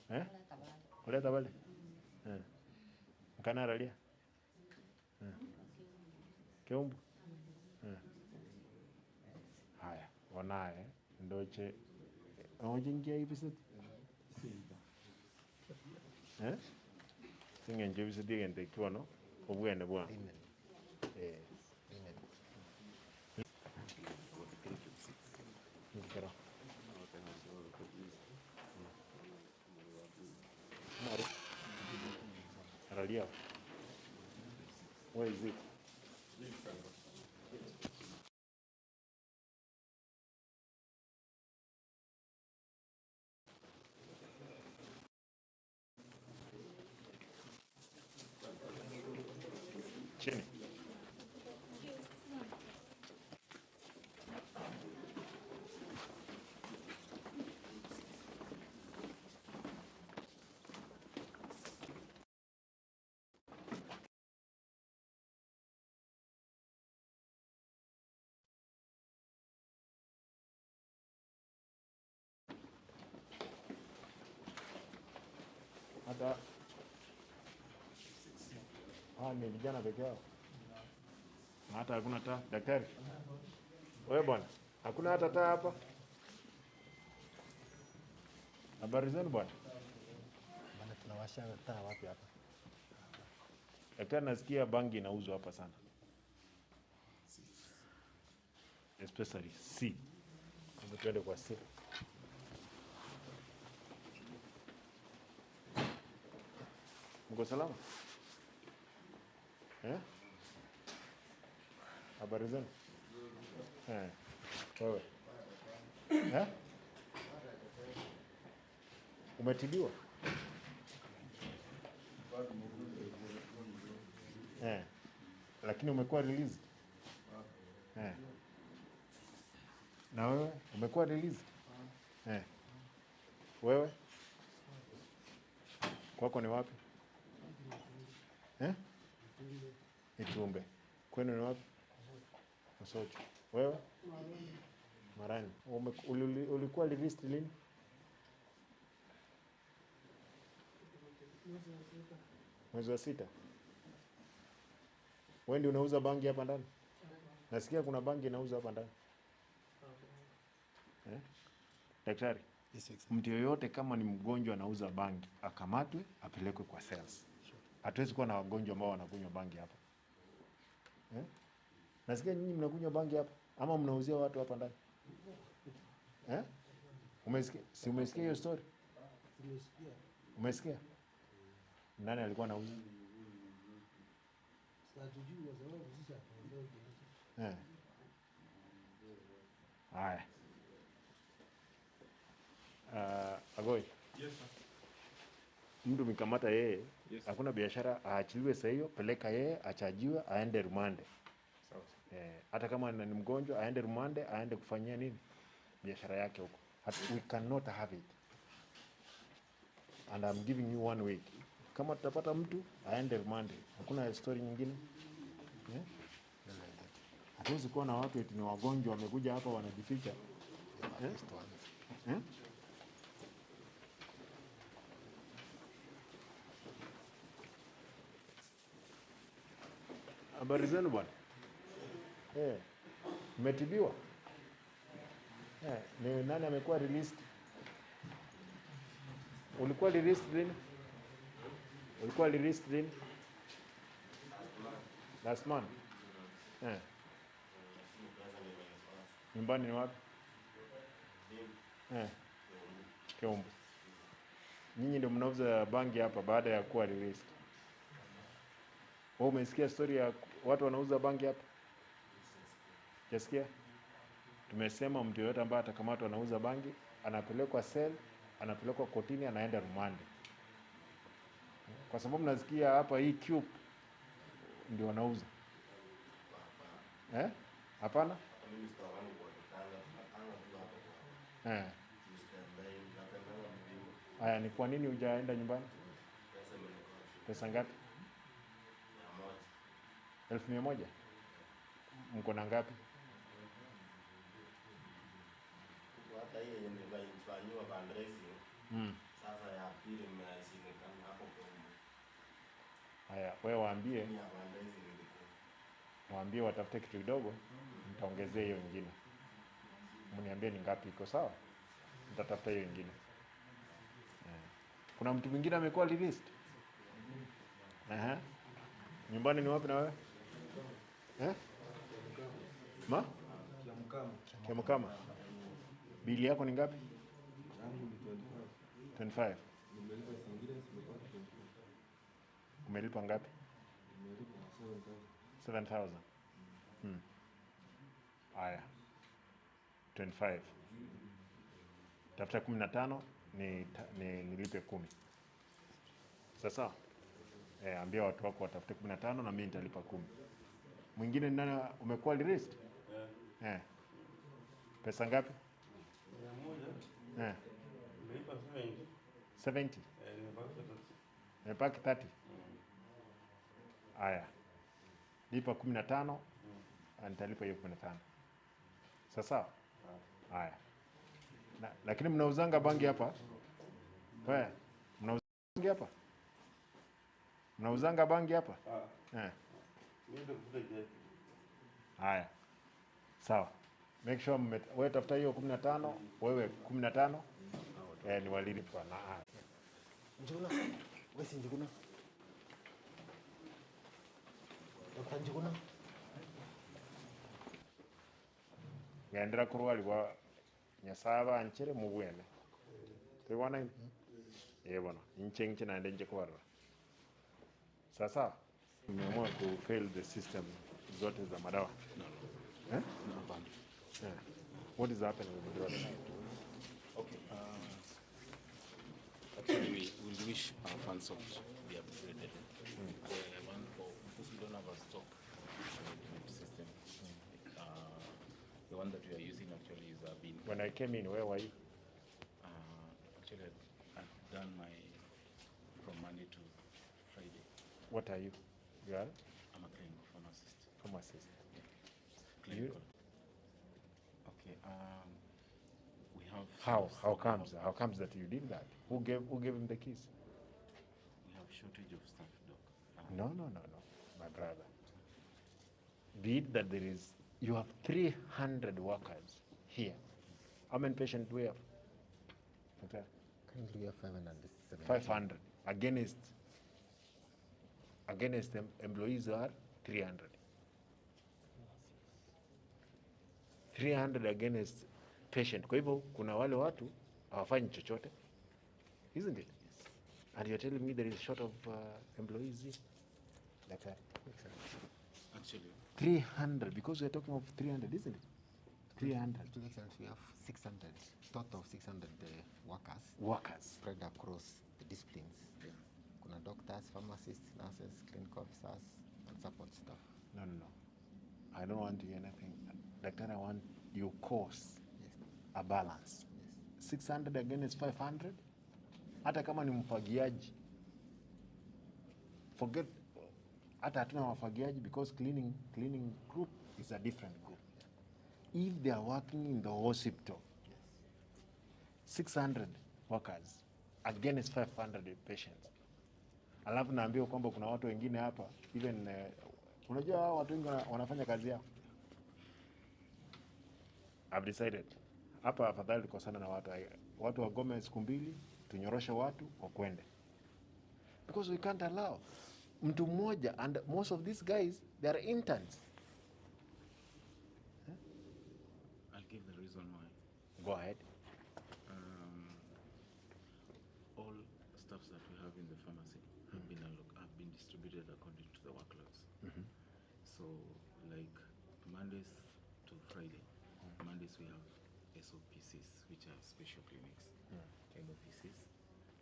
Eh? Kuleta bale? Mkana aralia? Keumbu? Haya, wanae ndoche ojingia ibiseti? Eh? Singenje ibiseti gente kiwono obwene bwa. Amen. Amen. Ngero. Aralia. Where is it? Chini. Hata ni vijana peke yao. Na hata hakuna taa, daktari. Wewe bwana, hakuna hata taa hapa. Habari zenu bwana? Bwana, tunawasha taa wapi hapa? Daktari, nasikia bangi inauzwa hapa sana. Especially C. Hebu tuende kwa C. Mko salama? Eh? Habari zenu? Eh. Wewe. Eh? Umetibiwa? Eh. Lakini umekuwa released? Eh. Na wewe umekuwa released? Eh. Wewe? Kwako ni wapi? Eh? Itumbe. Kwenu ni wapi? Mosocho. Wewe? Marani. Ulikuwa released lini? Mwezi wa 6. Wewe ndio unauza bangi hapa ndani? Nasikia kuna bangi inauza hapa ndani. Eh? Daktari, Yes, mtu yoyote kama ni mgonjwa anauza bangi, akamatwe, apelekwe kwa cells. Hatuwezi kuwa na wagonjwa ambao wanakunywa bangi hapa. Eh? Nasikia nyinyi mnakunywa bangi hapa ama mnauzia watu hapa ndani? Eh? Umesikia? Si umesikia hiyo story? Nimesikia. Umesikia? Nani alikuwa anauza? Hatujui kwa sababu sisi hatuelewi. Eh. Haya. Agoi. Yes sir. Mtu mikamata yeye, Yes. hakuna biashara, aachiliwe saa hiyo, peleka yeye, achajiwe, aende rumande. Sawa. Hata kama ni mgonjwa aende rumande, aende kufanyia nini? Biashara yake huko. We cannot have it. And I'm giving you 1 week. Kama tutapata mtu aende rumande. Hakuna story nyingine. Yeah? Hatuwezi kuwa na watu eti ni wagonjwa wamekuja hapa wanajificha. Eh? Eh? Habari zenu bwana? Eh. Mmetibiwa? Eh, ni nani amekuwa released? Ulikuwa released lini? Ulikuwa released lini? Last month. Eh. Nyumbani ni wapi? Eh. Keumbu. Nyinyi ndio mnauza bangi hapa baada ya kuwa released. Wewe umesikia story ya watu wanauza bangi hapa? Jasikia? Tumesema mtu yeyote ambaye atakamatwa anauza bangi, anapelekwa cell, anapelekwa kotini, anaenda rumande. Kwa sababu nasikia hapa hii cube ndio wanauza. Eh? Hapana? Eh. Aya, ni kwa nini hujaenda nyumbani? Pesa ngapi? 1,100. Mko na ngapi? Hata hiyo nilifanywa fundraising. Sasa ya pili nimeshindikana hapo kwa. Haya, wewe waambie. Waambie watafute kitu kidogo, nitaongezea hiyo nyingine. Mniambie ni ngapi iko sawa? Nitatafuta hiyo nyingine. Kuna mtu mwingine amekuwa released? Aha. Nyumbani ni wapi na wewe? Eh? Ma? Kiamkama. Kiamkama. Bili yako ni ngapi? Yangu ni 25. 25. Nimelipa zingine zimebaki 25. Umelipa ngapi? Nimelipa 7,000. 7,000. Haya. 25. Tafuta 15 ni nilipe 10. Sasa ambia watu wako watafute 15 na mimi nitalipa 10. Mwingine ni nani umekuwa released? Eh. Pesa ngapi? 100. Eh. Nimelipa 70. 70. Eh, nimebaki 30. Nimebaki 30. Haya. Lipa 15, nitalipa hiyo 15. Sasa? Haya. Lakini mnauzanga bangi hapa? Wewe, mnauzanga bangi hapa? Mnauzanga bangi hapa? Eh. Haya. Sawa. Make sure wewe tafuta hiyo 15, wewe 15. Eh, ni walilipa na. Njuguna. Wewe si Njuguna. Dr. Njuguna. Ngendera kurwalibwa Nyasaye banchere mubwene. Tubona eh bono inche nche naende nje kubarora. Sasa mmeamua ku fail the system zote za madawa. No. Eh? No. Yeah. What is happening with the drugs? Okay. Actually, we will wish our funds to be upgraded. The one for because we don't have a stock management system. The one that we are using actually is been. When I came in, where were you? Actually, I've done my from Monday to Friday. What are you? You are? I'm a clinical pharmacist. Pharmacist. Yeah. Clinical. Okay. We have. How comes? How comes that you did that? Who gave him the keys? We have shortage of staff, doc. No, my brother. Be it that there is, you have 300 workers here. How many patients do we have? Okay. Currently we have 570. 500 against the employees are 300. 300 against patient. Kwa hivyo kuna wale watu hawafanyi chochote. Isn't it? Yes. And you're telling me there is short of employees here? Like actually 300, because we're talking of 300, isn't it? 300. To the extent we have 600, total of 600 workers. Workers. Spread across the disciplines. Yeah. Kuna doctors, pharmacists, nurses, clinical officers, and support staff. No. I don't want to hear anything. Doctor, I want your course, yes, a balance. Yes. 600 against 500? Hata kama ni mfagiaji. Forget, hata hatuna wafagiaji because cleaning group is a different group. If they are working in the hospital, yes, 600 workers against 500 patients. Alafu naambiwa kwamba kuna watu wengine hapa even unajua watu wengi wanafanya kazi yao. I've decided hapa afadhali tukosana na watu wagome siku mbili, tunyoroshe watu wakwende. Because we can't allow mtu mmoja, and most of these guys they are interns. Huh? I'll give the reason why. Go ahead. All staffs that we have in the pharmacy have been distributed according to the workloads. So like Mondays to Friday, Mondays we have SOPCs, which are special clinics, MOPCs,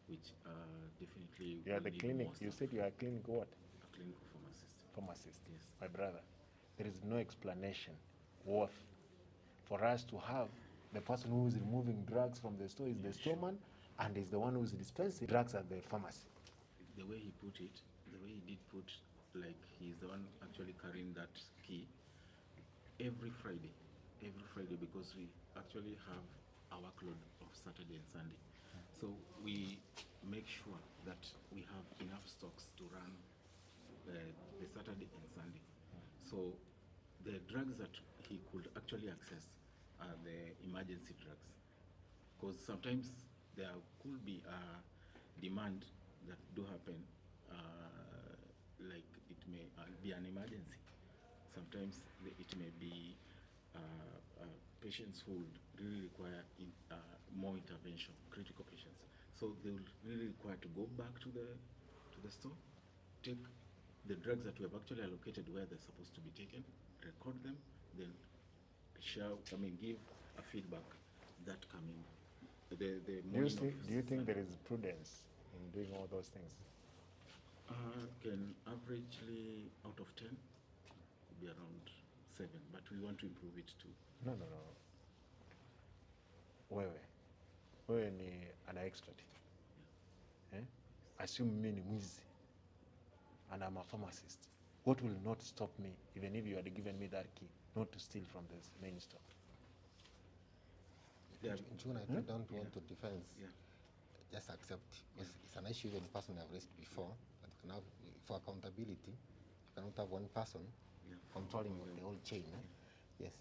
which are definitely. You are the clinic. You said you are a clinic what? A clinical pharmacist. Pharmacist. Yes. My brother, there is no explanation worth for us to have the person who is removing drugs from the store is the storeman, and is the one who is dispensing drugs at the pharmacy. The way he put it, the way he did put, like he's the one actually carrying that key every Friday, because we actually have a workload of Saturday and Sunday. So we make sure that we have enough stocks to run the Saturday and Sunday. So the drugs that he could actually access are the emergency drugs, because sometimes there could be a demand that do happen, like it may be an emergency. Sometimes it may be patients who would really require more intervention, critical patients. So they will really require to go back to the store, take the drugs that we have actually allocated where they're supposed to be taken, record them, then give a feedback that coming. The do you think there is prudence in doing all those things? Can averagely out of 10 be around 7, but we want to improve it too. No. Wewe ni an expert. Yeah. Eh? Assume me ni mwizi and I'm a pharmacist. What will not stop me, even if you had given me that key, not to steal from this main store? Yeah. June, I don't want to defense. Yeah. Just accept. Because it's an issue even person I've raised before. That you can have, for accountability, you cannot have one person controlling the whole chain. Eh? Yes.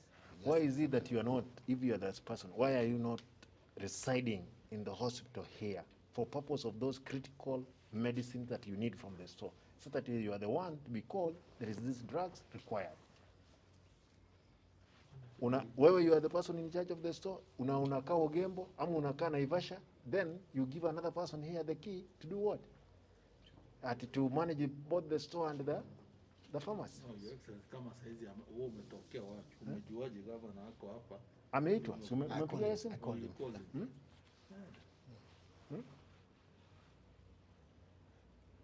Why is it that you are not, if you are that person, why are you not residing in the hospital here for purpose of those critical medicines that you need from the store? so that you are the one to be called, there is this drugs required. Wewe you are the person in charge of the store, unakaa Ogembo ama unakaa Naivasha, then you give another person here the key to do what? To manage both the store and the pharmacy. No, Your Excellency, kama saizi wewe umetokea wapi? Umejuaje gavana wako hapa? Ameitwa, si umepiga simu?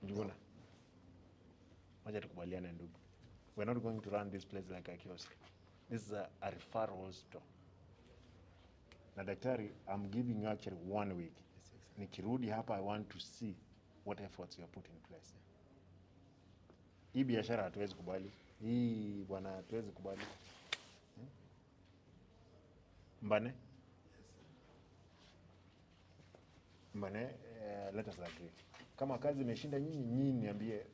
Njuguna, wacha tukubaliane ndugu. We're not going to run this place like a kiosk. This is a referral store. Na daktari, I'm giving you actually 1 week. Nikirudi hapa, I want to see what efforts you have put in place. Hii biashara hatuwezi kubali. Hii bwana hatuwezi kubali. Mbane? Mbane, let us agree. Kama kazi imeshinda nyinyi niambie.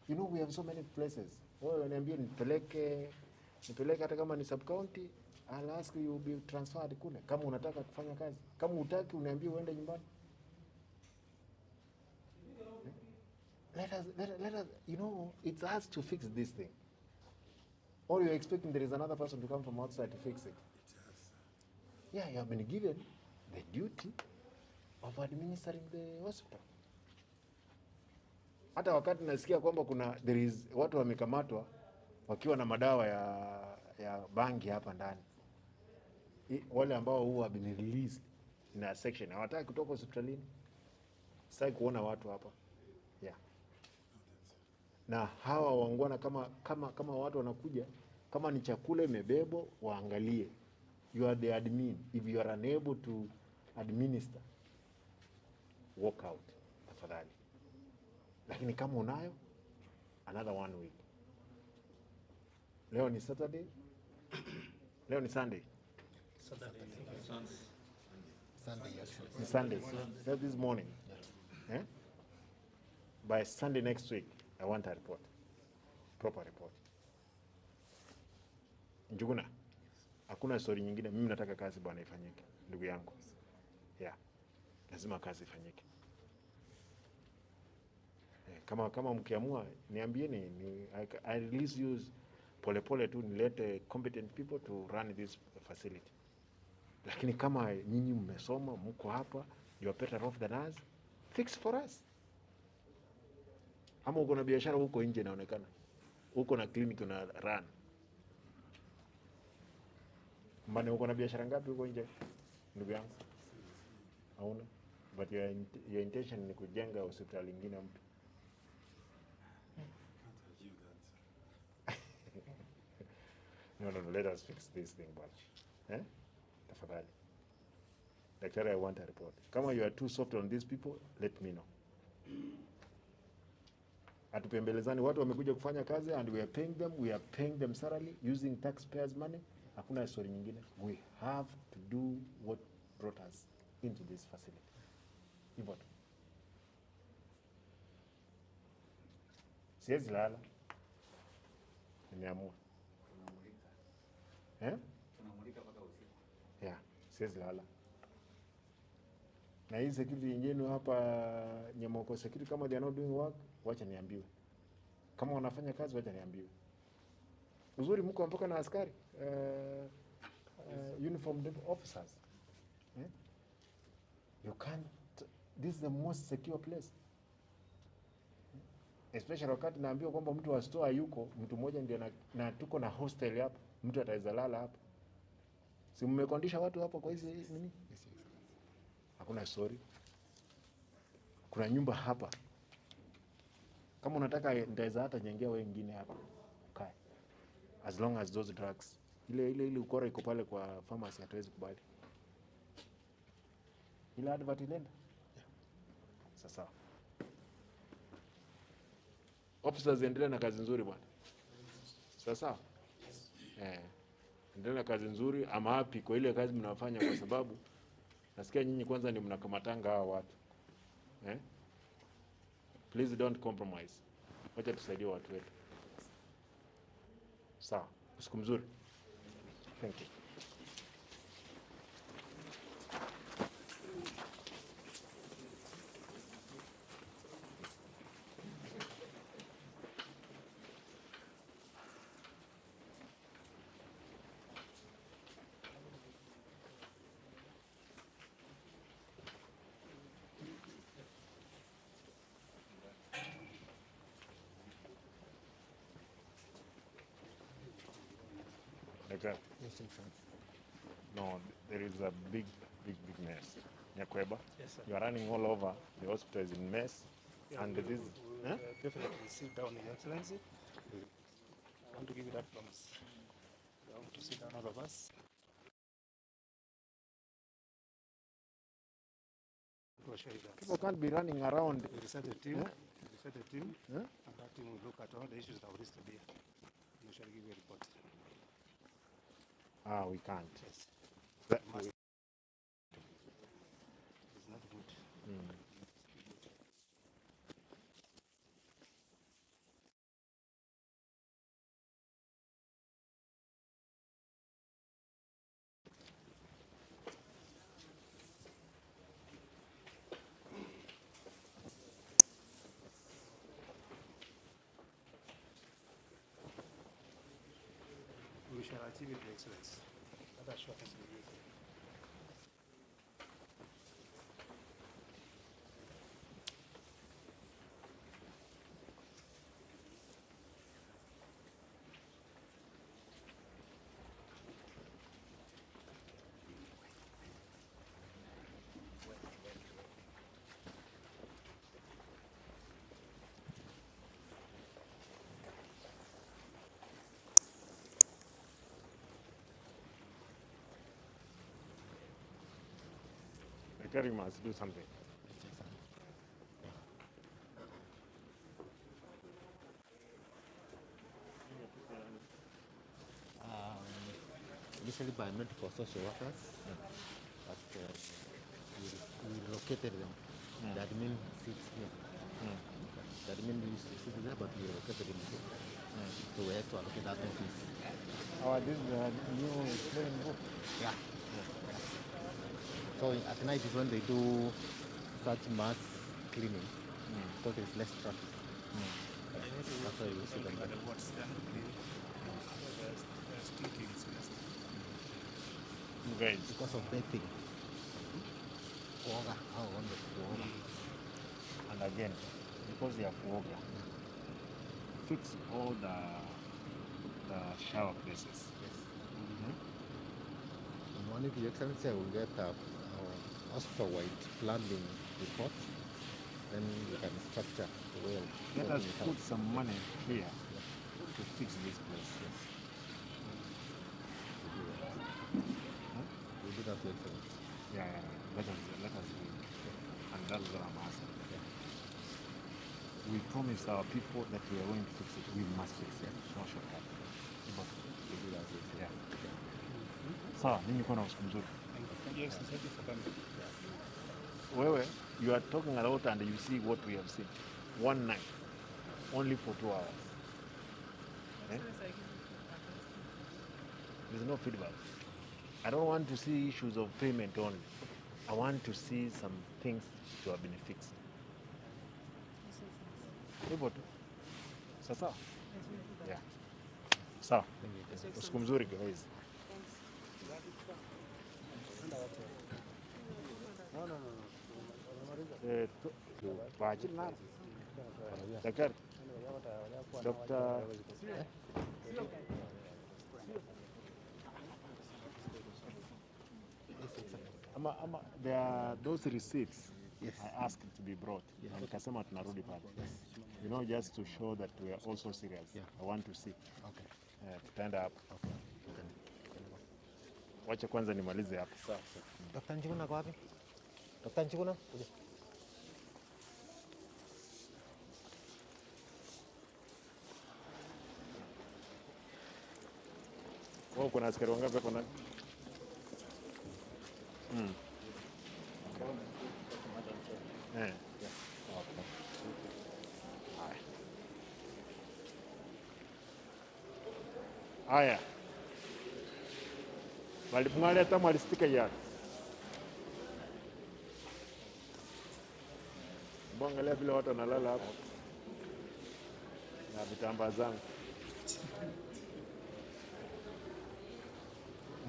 You know we have so many places. Wewe niambie nipeleke hata kama ni sub county, I'll ask you be transferred kule. Kama unataka kufanya kazi. Kama hutaki uniambie uende nyumbani. Let us, you know, it's us to fix this thing. Or you're expecting there is another person to come from outside to fix it. Yeah, you have been given the duty of administering the hospital. Hata wakati nasikia kwamba kuna there is watu wamekamatwa wakiwa na madawa ya bangi hapa ndani. Wale ambao huwa have been released in a section hawataki kutoka hospitalini. Sitaki kuona watu hapa. Yeah. Na hawa wangwana kama watu wanakuja, kama ni chakula imebebwa waangalie. You are the admin. If you are unable to administer, walk out tafadhali. Lakini kama unayo, another 1 week. Leo ni Saturday. Leo ni Sunday. Sunday, yes. Ni Sunday. So this morning. Yeah. Eh? By Sunday next week, I want a report. Proper report. Njuguna. Hakuna story nyingine. Mimi nataka kazi bwana ifanyike, ndugu yangu. Yeah. Lazima kazi ifanyike. Kama mkiamua niambieni, I release you pole pole tu, nilete competent people to run this facility. Lakini kama nyinyi mmesoma, mko hapa, you are better off than us, fix for us. Ama uko na biashara huko nje inaonekana. Uko na clinic una run. Mbona uko na biashara ngapi huko nje ndugu yangu? Hauna. But your intention ni kujenga hospitali nyingine mpya. No, let us fix this thing bwana. Eh? Tafadhali. Daktari, I want a report. Kama you are too soft on these people, let me know. Hatupembelezani, watu wamekuja kufanya kazi and we are paying them, we are paying them salary using taxpayers money. Hakuna story nyingine. We have to do what brought us into this facility. Hivyo tu. Siwezi lala. Nimeamua. Eh? Tunamulika mpaka usiku. Yeah, siwezi lala. Na hii security yenyewe hapa Nyamoko security, kama they are not doing work, wacha niambiwe. Kama wanafanya kazi wacha niambiwe. Uzuri mko mpaka na askari, uniformed officers. Eh? You can't, this is the most secure place. Especially wakati naambiwa kwamba mtu wa store yuko, mtu mmoja ndiye na tuko na hostel hapa, mtu ataweza lala hapa. Si mmekondisha watu hapo kwa hizi nini? Hakuna story. Kuna nyumba hapa. Kama unataka nitaweza hata jengea wewe wengine hapa. Ukae. As long as those drugs. Ile ukora iko pale kwa pharmacy hatuwezi kubali. Ile advert inaenda? Yeah. Sasa. Officers, endelea na kazi nzuri bwana. Sasa. Endelea na kazi nzuri. I'm happy kwa ile kazi mnafanya kwa sababu nasikia nyinyi kwanza ni mnakamatanga hawa watu. Eh? Please don't compromise. Wacha tusaidie watu wetu. Sawa. Usiku mzuri. Thank you. Doctor. Yes, sir. No, there is a big, big, big mess. Nyakweba, Yes, sir. You are running all over. The hospital is in mess. Yeah, and we this, will definitely sit down, Your Excellency. I want to give you that promise. I want to sit down, all of us. To assure you that People can't be running around. We will send a team. Yeah? We will send a team, Yeah? and that team will look at all the issues that were listed here. We shall give you a report. Ah, we can't. Yes. That We must. we It's not good. We shall achieve it, Your Excellency. That assurance we give. Daktari must do something. Initially by medical social workers, but we relocated them. The admin sits here. The admin used to sit there, but we relocated him here. So we had to allocate that office. Oh, this is the new plain book. Yeah. So at night is when they do such mass cleaning, because there's less traffic. That's why you see them. The wards, they are not clean. They're stinking. Guys. Because of bathing. Kuoga. Hao wanaenda kuoga. And again, because they are kuoga, fix all the shower places. Yes. One of Your Excellency, I will get a hospital-wide planning report. Then we can structure the way of Let us sorting it put out. some money here to fix this place. Yes. We do that. Huh? We do that, Your Excellency. Yeah, yeah, yeah. Let us do it. And that's what I'm asking. Yeah. We promised our people that we are going to fix it. We must fix it. No shortcut. We do that, Your Excellency. Yeah. Sawa, mimi niko na usiku mzuri. Thank you. Thank you for coming. Wewe, you are talking a lot and you see what we have seen. One night, only for 2 hours. Eh? There's no feedback. I don't want to see issues of payment only. I want to see some things to have been fixed. Hivyo tu. Sasa? Yeah. Sawa. Usiku mzuri guys. Daktari. Dr. Ama, there are those receipts. Yes. I asked to be brought. Yes. Na nikasema tunarudi pale. Yes. You know, just to show that we are also serious. Yeah. I want to see. Okay. Tutaenda hapo. Okay. Wacha kwanza nimalize hapo. Sawa. Dr. Njuguna kwa wapi? Dr. Njuguna? Kuja. Wewe uko na askari wangapi hapo ndani? Okay. Eh. Okay. Haya. Walimwaleta mwalistika ya. Mbona vile watu wanalala hapo. Na vitambaa zangu.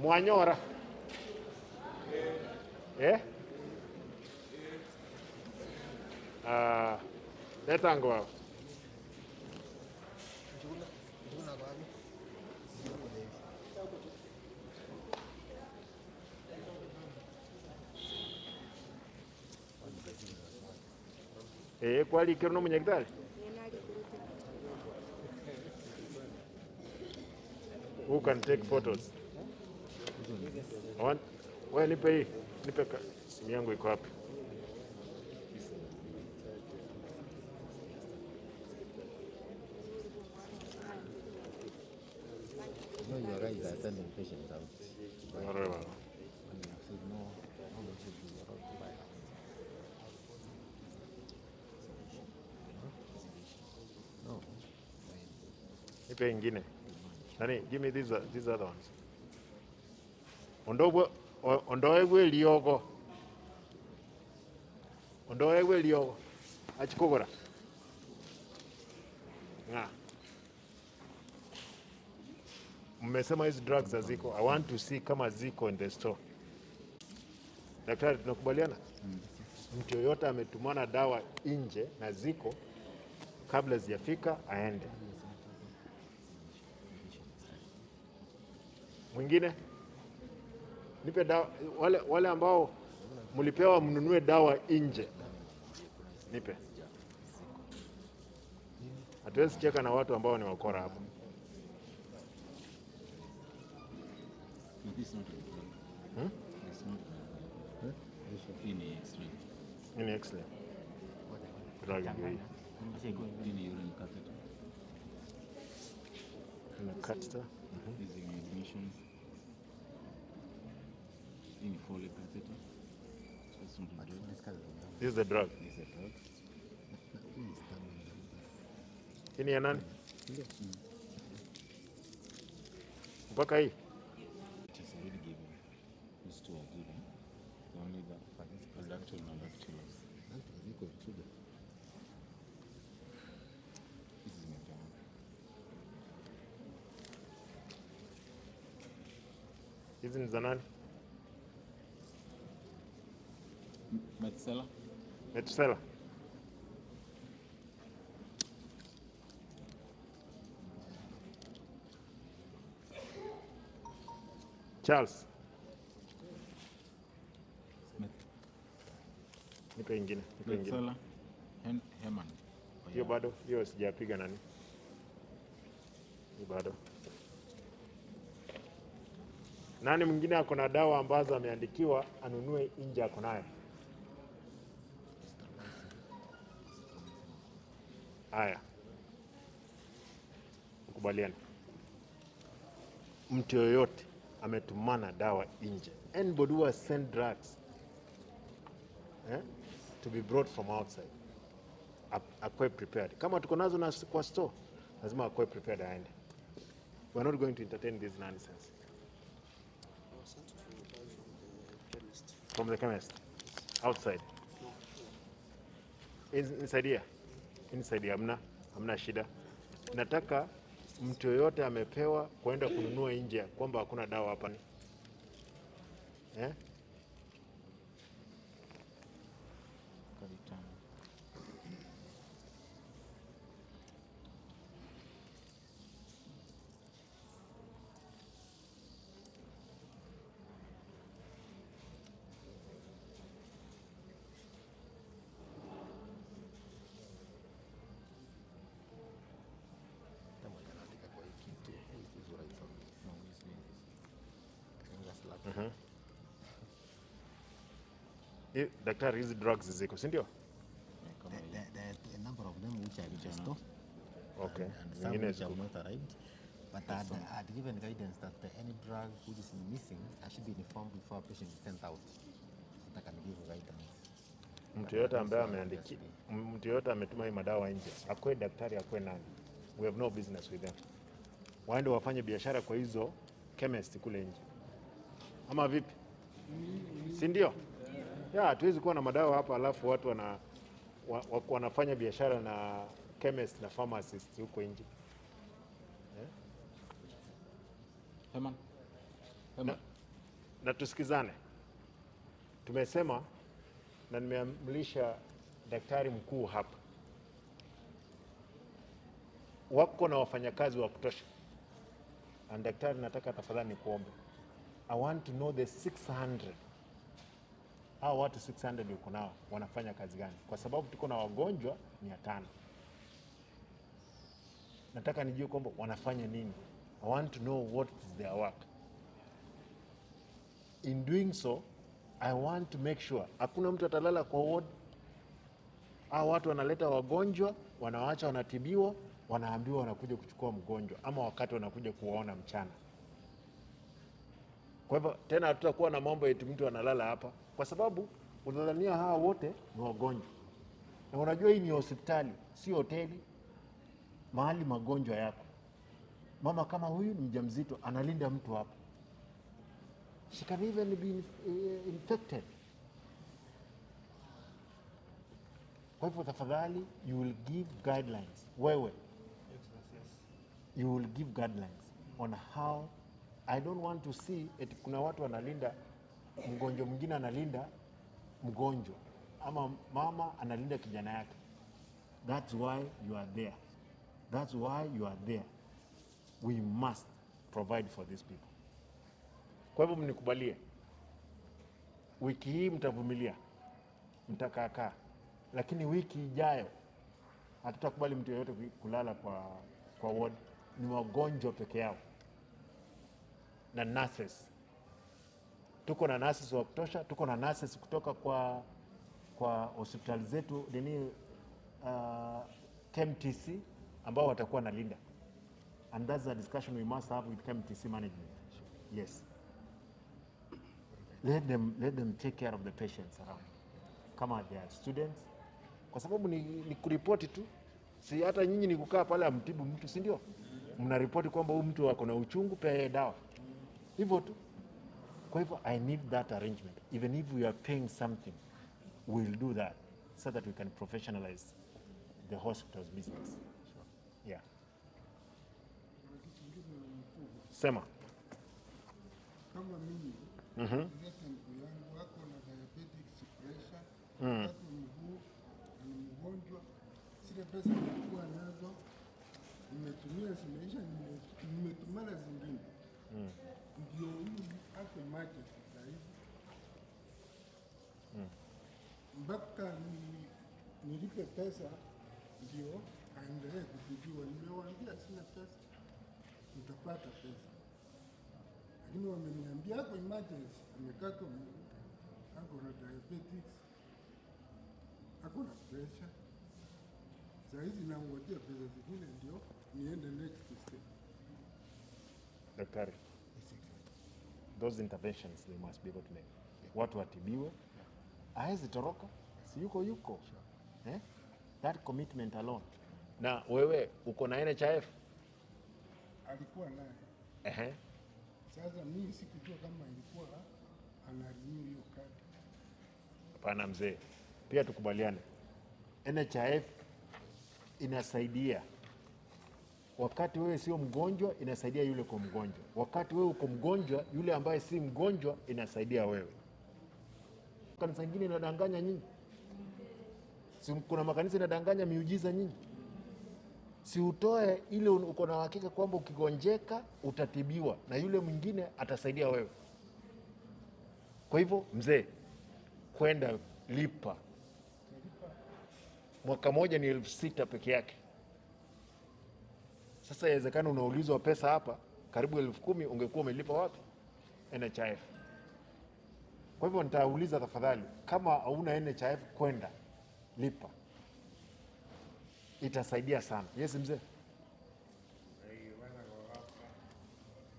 Mwanyora. Eh? Ah, leta ngwa. Njuguna kwa wapi? Kwali kero no munyagitari? Who can take photos? I want, wewe nipe hii, nipe simu yangu iko wapi? No, your guys are sending patients out. No, no, no. And you said no, no, they should be allowed to buy out. No. Nipe ingine. Nani, give me these other ones. Ondoegwe liogo. Ondoegwe liogo. Achikogora. Nga. Mmesema hizi drugs haziko. I want to see kama ziko in the store. Daktari, tunakubaliana? Mtu yoyote ametumana dawa nje na ziko, kabla zijafika aende. Mwingine? Nipe dawa, wale ambao mlipewa mnunue dawa nje. Nipe. Hatuwezi cheka na watu ambao ni wakora hapo. This is not a drug. It's not a drug. Hii ni X-ray. Hii ni X-ray. Drug ndio hii. Hii ni urine catheter. Urine catheter. Hizi ni admissions. Hii ni Foley catheter. So it's not a drug. This is the drug. This is the drug. Hii ni ya nani? Mpaka hii? It is already given. These two are given. Only the lactose and lactulose. This is methanol. Hizi ni za nani? Metsela. Metsela. Charles. Nipe ingine, nipe ingine. Metsela. Herman. Hiyo bado, hiyo sijapiga nani. Hiyo bado. Nani mwingine ako na dawa ambazo ameandikiwa anunue nje ako nayo? Haya. Ukubaliane. Mtu yoyote ametumana dawa nje. Anybody who has sent drugs to be brought from outside, akwe prepared. Kama tuko nazo na kwa store, lazima akwe prepared aende. We are not going to entertain this nonsense. I was sent to buy from the chemist. From the chemist? Outside? No. Inside here? Inside here, hamna shida. Nataka mtu yoyote amepewa kwenda kununua nje kwamba hakuna dawa hapa ni. Daktari, hizi drugs ziko, si ndio? There are a number of them which are in the store. Okay. And some which have not arrived. But I had given guidance that any drug which is missing, I should be informed before a patient is sent out. So that I can give guidance. Mtu yote ambaye ameandiki, mtu yote ametuma hii madawa nje, akwe daktari, akwe nani. We have no business with them. Waende wafanye biashara kwa hizo chemist kule nje. Ama vipi? Si ndio? Ya, hatuwezi kuwa na madawa hapa alafu watu wanafanya biashara na chemist na pharmacist huko nje. Herman. Herman. Na tusikizane. Tumesema na nimeamlisha daktari mkuu hapa. Wako na wafanyakazi wa kutosha. And daktari, nataka tafadhali nikuombe. I want to know the 600 Hao watu 600 uko nao wanafanya kazi gani? Kwa sababu tuko na wagonjwa 500. Nataka nijue kwamba wanafanya nini. I want to know what is their work. In doing so, I want to make sure hakuna mtu atalala kwa ward. Hao watu wanaleta wagonjwa, wanawaacha wanatibiwa, wanaambiwa wanakuja kuchukua mgonjwa ama wakati wanakuja kuwaona mchana. Kwa hivyo tena hatutakuwa na mambo eti mtu analala hapa, kwa sababu unadhania hawa wote ni wagonjwa. Na unajua hii ni hospitali, si hoteli, mahali magonjwa yako. Mama kama huyu ni mjamzito, analinda mtu hapa. She can even be infected. Kwa hivyo tafadhali, you will give guidelines. Wewe, you will give guidelines on how. I don't want to see eti kuna watu wanalinda mgonjwa, mwingine analinda mgonjwa ama mama analinda kijana yake. That's why you are there. That's why you are there. We must provide for these people. Kwa hivyo mnikubalie, wiki hii mtavumilia, mtakaakaa, lakini wiki ijayo hatutakubali mtu yeyote kulala kwa ward. Ni wagonjwa peke yao na nurses. Tuko na nurses wa kutosha, tuko na nurses kutoka kwa hospitali zetu nini, KMTC ambao watakuwa na linda. And that's a discussion we must have with KMTC management. Yes. Let them take care of the patients around. Kama they are students. Kwa sababu ni kuripoti tu. Si hata nyinyi ni kukaa pale amtibu mtu, si ndio? Mnaripoti kwamba huyu mtu ako na uchungu, pea yeye dawa. Hivyo tu. Kwa hivyo I need that arrangement. Even if we are paying something, we'll do that so that we can professionalize the hospital's business. Yeah. Sema. Kama mimi nileta ndugu yangu ako na diabetic pressure, tatu mguu ni mgonjwa, zile pesa nilikuwa nazo nimetumia zimeisha, nimetumana zingine. Ndio huyu ako emergency sasa hivi. Mpaka nilipe pesa ndio aendelee kutibiwa. Nimewaambia sina pesa, nitapata pesa. Lakini wameniambia ako emergency, amekatwa mguu, ako na diabetes, ako na pressure. Saa hizi nangojea pesa zingine ndio niende next step. Daktari, those interventions they must be able to make. Watu watibiwe, hawezi toroka, si yuko. Eh? That commitment alone. Na wewe uko na NHIF? Alikuwa naye. Sasa mimi sikujua kama ilikuwa ana renew hiyo kadi. Hapana mzee, pia tukubaliane. NHIF inasaidia. Wakati wewe sio mgonjwa, inasaidia yule kwa mgonjwa. Wakati wewe uko mgonjwa, yule ambaye si mgonjwa inasaidia wewe. Kanisa nyingine inadanganya nyinyi. Si kuna makanisa inadanganya miujiza nyinyi. Si utoe ile uko na hakika kwamba ukigonjeka utatibiwa na yule mwingine atasaidia wewe. Kwa hivyo mzee, kwenda lipa. Mwaka moja ni 6,000 peke yake. Sasa inawezekana unaulizwa pesa hapa karibu 10,000, ungekuwa umelipa wapi? NHIF. Kwa hivyo nitauliza tafadhali, kama hauna NHIF kwenda lipa. Itasaidia sana. Yes mzee.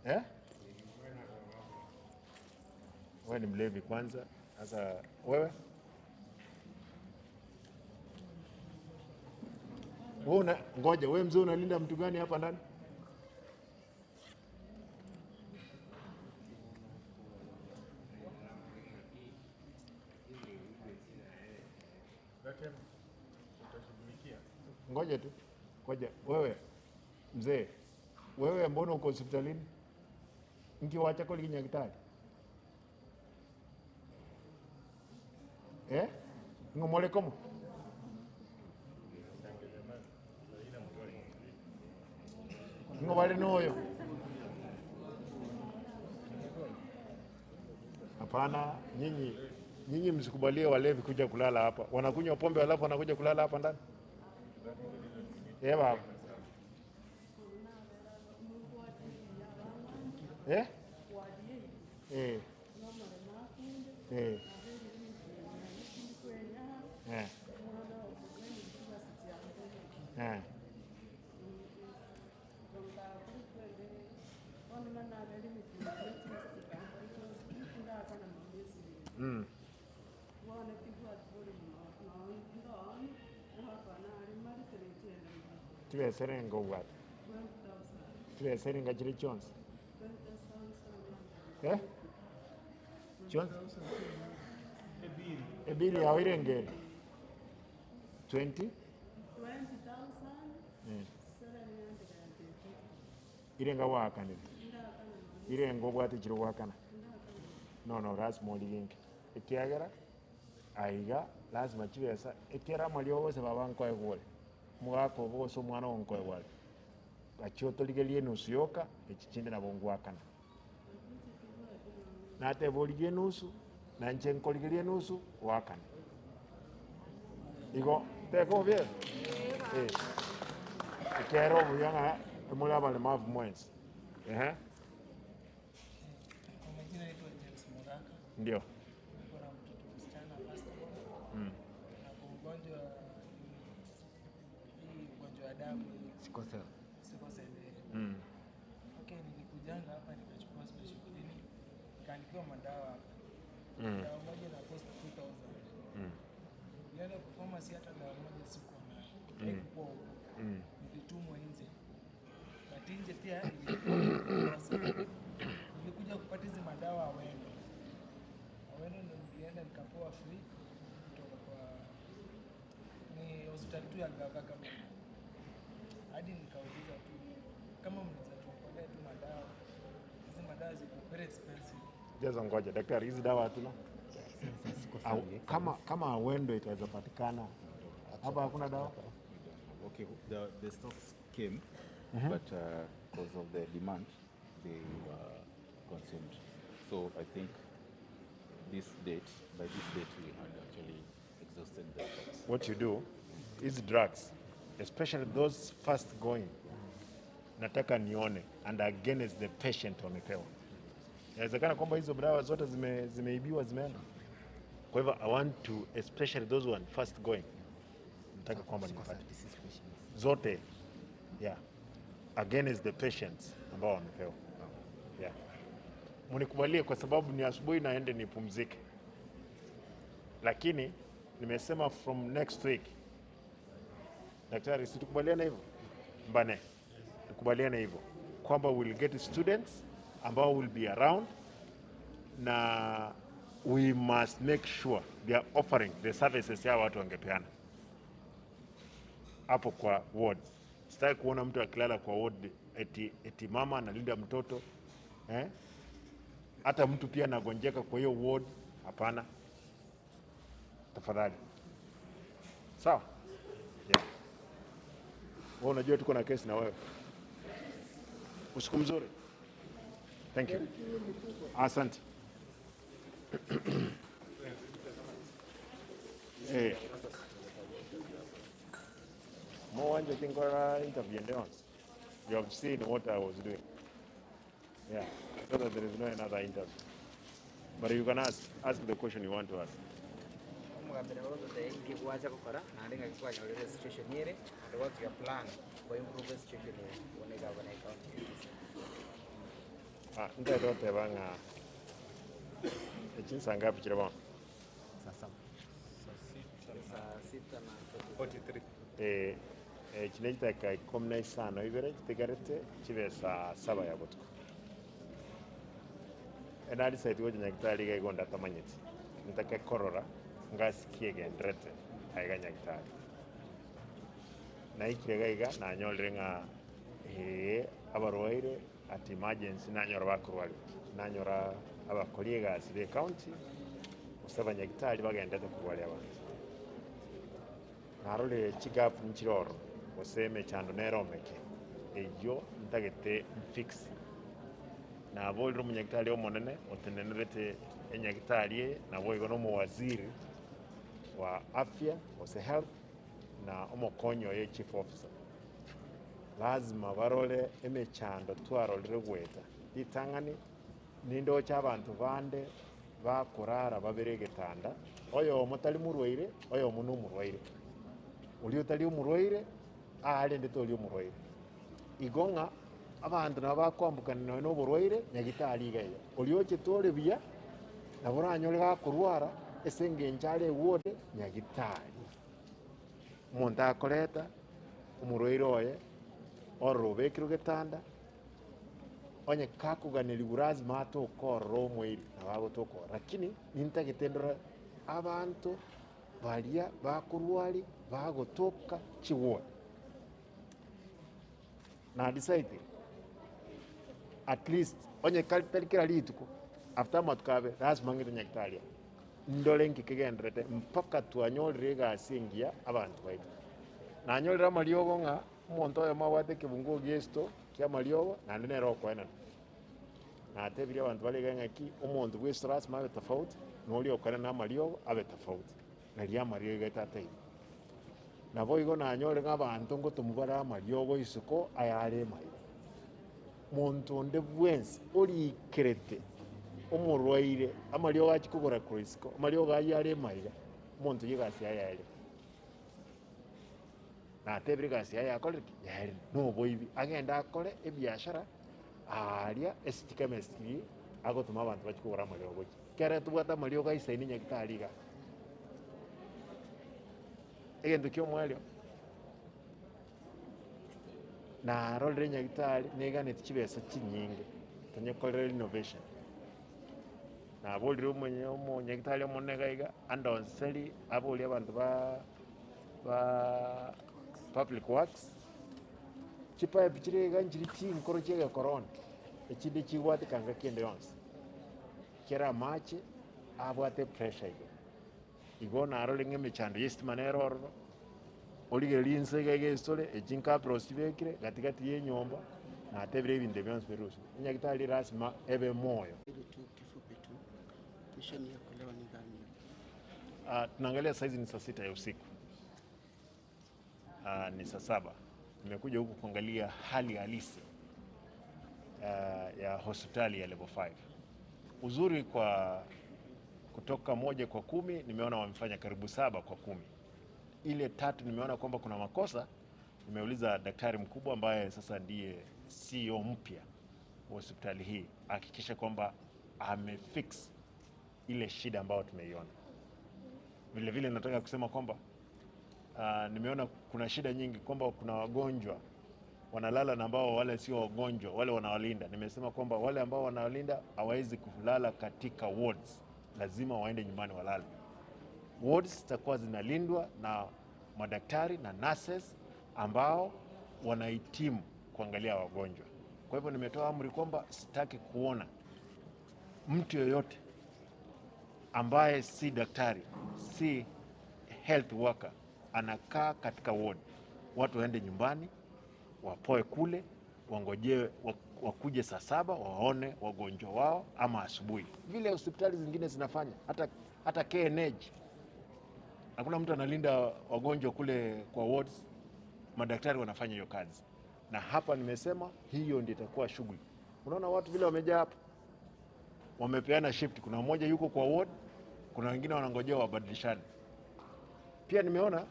Eh? Wewe ni mlevi kwanza. Sasa wewe? Wewe ngoja, wewe mzee unalinda mtu gani hapa ndani? Ngoja tu. Ngoja, wewe mzee, wewe mbona uko hospitalini? Nkiwacha koli kinyakitari. Eh? Ngomole komo? Ngobale noyo. Hapana, nyinyi Nyinyi msikubalie walevi kuja kulala hapa. Wanakunywa pombe alafu wanakuja kulala hapa ndani. Eh baba. Eh? Eh. Eh. Eh. Eh. Mm. Tuweserenga what? Tuweserenga chiri Jones. Eh? Jones? Ebili awirengeri. 20? 20,750. Irenga wakanire. Irenga obwate chiri wakana. No, no, lazima oliginge. Ekiagera aiga lazima chibesa ekera malio bose babankoe gole. Mwako bose omwana onkoe gwale. Achio toligelie nusu yoka echichinde nabo ngwakana. Nate boligie nusu na nche nkoligelie nusu wakana. Igo teko bie. Eh. Ekero buyanga emula balemavu mwenzi. Eh. Kwa majina naitwa James Muraka. Ndio. Niko na mtoto msichana first born. Na kwa ugonjwa hii ugonjwa wa damu sickle cell. Sickle cell. Okay, nilikujanga hapa nikachukua special clinic. Nikaandikiwa madawa hapa. Dawa moja na cost 2000. Nilienda kwa pharmacy hata dawa moja sikuwa nayo. Haikuwa huko. Nilitumwa nje. But nje pia ilikuwa nilikuja kupata hizi madawa Awendo. Awendo ndo nilienda nikapewa free kutoka kwa ni hospitali tu ya gava kama. Hadi nikauliza tu kama mnaweza tuokolea tu madawa. Hizi madawa ziko very expensive. Jaza ngoja daktari, hizi dawa hatuna. Kama Awendo itaweza patikana hapa hakuna dawa. Okay, the stocks came, but because of the demand they were consumed. So I think this date, by this date we had actually exhausted the stocks. What you do is drugs, especially those fast going. Nataka nione and against the patient wamepewa. Inawezekana kwamba hizo dawa zote zimeibiwa zimeenda. Kwa hivyo I want to especially those one fast going. Nataka kwamba nipate zote. Yeah. Against the patients ambao wamepewa. Yeah. Mnikubalie kwa sababu ni asubuhi naende nipumzike. Lakini nimesema from next week. Daktari, si tukubaliane hivyo? Mbane. Tukubaliane hivyo kwamba we'll get students ambao will be around na we must make sure they are offering the services ya watu wangepeana hapo kwa ward. Sitaki kuona mtu akilala kwa ward eti mama analinda mtoto, eh? Hata mtu pia anagonjeka kwa hiyo ward, hapana. Tafadhali. Sawa? Yeah. Wewe unajua tuko na kesi na wewe. Usiku mzuri. Thank you. Asante. Eh. More interview. You have seen what I was doing. Yeah, so that there is no another interview. But you can ask the question you want to ask. And what's your plan for improve the situation here? Saa chinechitaka 15 ibere chitigarete chibe saa 7 ya botuko. Enari saiti gocha nyagitari iga igo ndatamanyeti. Ntake korora ngasikie gendrete aiga nyagitari. Naikire gaiga nanyorire ng'a abarwaire at emergency nanyora bakurwari. Nanyora abakori egasi be county gose nyagitari bagendete kurwaria abantu. Narore chigapu nchiroro gose emechando neromeke eyo ntagete fix nabolire omunyagitari omonene otenenerete enyagitari nabo igo no muwaziri wa afya ose health na omokonyo ye chief officer. Lazima barole emechando twarolire gweta itang'ani nindocha abantu bande bakurara babere getanda oyo omotali murwaire oyo omo nomurwaire ori otali omurwaire arendete ori omurwaire igo ng'a abantu nabo bakwambukana noborwaire nyagitari iga eyo ori ochete ore buya nabo oranyore gakorwara ase eng'encho are ewode nyagitari omonto akoreta omurwaire oye ororo obekirwe getanda onye kakuganiriwa lazima atokorora omwiri nabo agotokora lakini nintagete ndora abantu baria bakorwari bagotoka chiwodi na decide at least onye tari kila rituko after matukabe lazima ng'ite nyagitari ndore nki kigenderete mpaka twanyorire egasi engiya abantu baitu nanyorire amariogo ng'a omonto oyomo abwate ekebunguo gia esito kia amariogo naende nere okoenana natebirie abantu bare iga ng'aki omonto bwa esito lazima abe tofauti noria okoenana amariogo abe tofauti naria amariogo iga tataire nabo igo nanyore ng'a abanto ngotomwa bare amariogo isiko ayare emaira monto onde bwensi orikerete omorwaire amariogo achikogora korwa isiko amariogo aywo are emaira omonto oywo egasi yaye yaerire natebire egasi yaye yakorire ki yaerire noboibi agende akore ebiashara aria ase chikemestry agotoma abantu bachikogora amariogo gochia kere tobwate amariogo aisaine nyagitari iga egento kia omwerio narorire nyagitari neganeti chibesa chinyinge tonyekorere renovation naborire omonyagitari omonene iga andonseri aboria abanto ba public works chipipe chire iga nchiri chinkoro chia egekorona echinde chigwatekanga kende yonsi kera amache abwate pressure igo igo narore ng'a emechando ya estima nere ororo origereria inse iga iga esore echi nkapros chibekire gatigati ya enyomba natebire ebinto bionsi birusia enyagitari lazima ebe moyo. Tu kifupi tu, mission yako leo ni gani? Tunaangalia saizi ni saa 6 ya usiku. Ni saa 7. Nimekuja huku kuangalia hali halisi ya hospitali ya level 5. Uzuri kwa kutoka 1 kwa 10 nimeona wamefanya karibu 7 kwa 10. Ile 3 nimeona kwamba kuna makosa. Nimeuliza daktari mkubwa ambaye sasa ndiye CEO mpya wa hospitali hii hakikisha kwamba amefix ile shida ambayo tumeiona. Vile vile nataka kusema kwamba nimeona kuna shida nyingi kwamba kuna wagonjwa wanalala na ambao wale sio wagonjwa, wale wanawalinda. Nimesema kwamba wale ambao wanawalinda hawawezi kulala katika wards, lazima waende nyumbani walale. Wards zitakuwa zinalindwa na madaktari na nurses ambao wanahitimu kuangalia wagonjwa. Kwa hivyo nimetoa amri kwamba sitaki kuona mtu yoyote ambaye si daktari, si health worker anakaa katika ward. Watu waende nyumbani, wapoe kule, wangojee wakuje saa 7 waone wagonjwa wao ama asubuhi. Vile hospitali zingine zinafanya, hata KNH. Hakuna mtu analinda wagonjwa kule kwa wards, madaktari wanafanya hiyo kazi. Na hapa nimesema hiyo ndio itakuwa shughuli. Unaona watu vile wamejaa hapa, wamepeana shift, kuna mmoja yuko kwa ward, kuna wengine wanangojea wabadilishane. Pia nimeona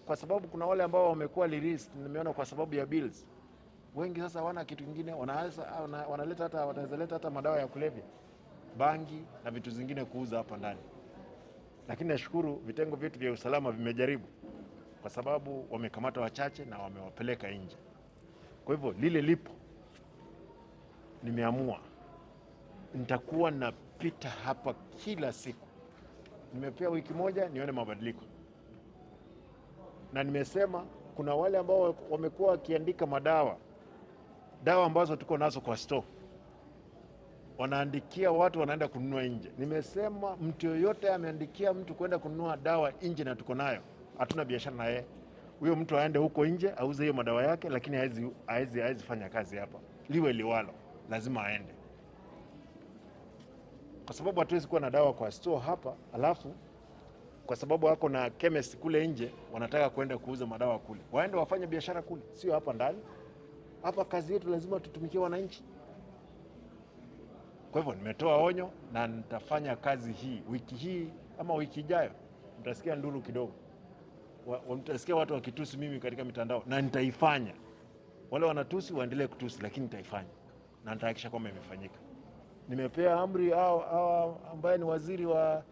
kwa sababu kuna wale ambao wamekuwa released, nimeona kwa sababu ya bills. Wengi sasa hawana kitu kingine, wanaleta hata wataweza hata madawa ya kulevya, bangi na vitu zingine kuuza hapa ndani. Lakini nashukuru vitengo vyetu vya usalama vimejaribu kwa sababu wamekamata wachache na wamewapeleka nje. Kwa hivyo lile lipo, nimeamua nitakuwa napita hapa kila siku. Nimepewa wiki moja nione mabadiliko. Na nimesema kuna wale ambao wamekuwa wakiandika madawa, dawa ambazo tuko nazo kwa store, wanaandikia watu wanaenda kununua nje. Nimesema mtu yoyote ameandikia mtu kwenda kununua dawa nje na tuko nayo, hatuna biashara na yeye. Huyo mtu aende huko nje auze hiyo madawa yake, lakini haezi fanya kazi hapa. Liwe liwalo, lazima aende. Kwa sababu hatuwezi kuwa na dawa kwa store hapa, alafu kwa sababu wako na chemist kule nje wanataka kwenda kuuza madawa kule. Waende wafanye biashara kule, sio hapa ndani. Hapa kazi yetu lazima tutumikie wananchi. Kwa hivyo nimetoa onyo na nitafanya kazi hii wiki hii ama wiki ijayo. Mtasikia nduru kidogo, mtasikia watu wakitusi mimi katika mitandao, na nitaifanya. Wale wanatusi waendelee kutusi, lakini nitaifanya na nitahakikisha kwamba imefanyika. Nimepea amri hao ambaye ni waziri wa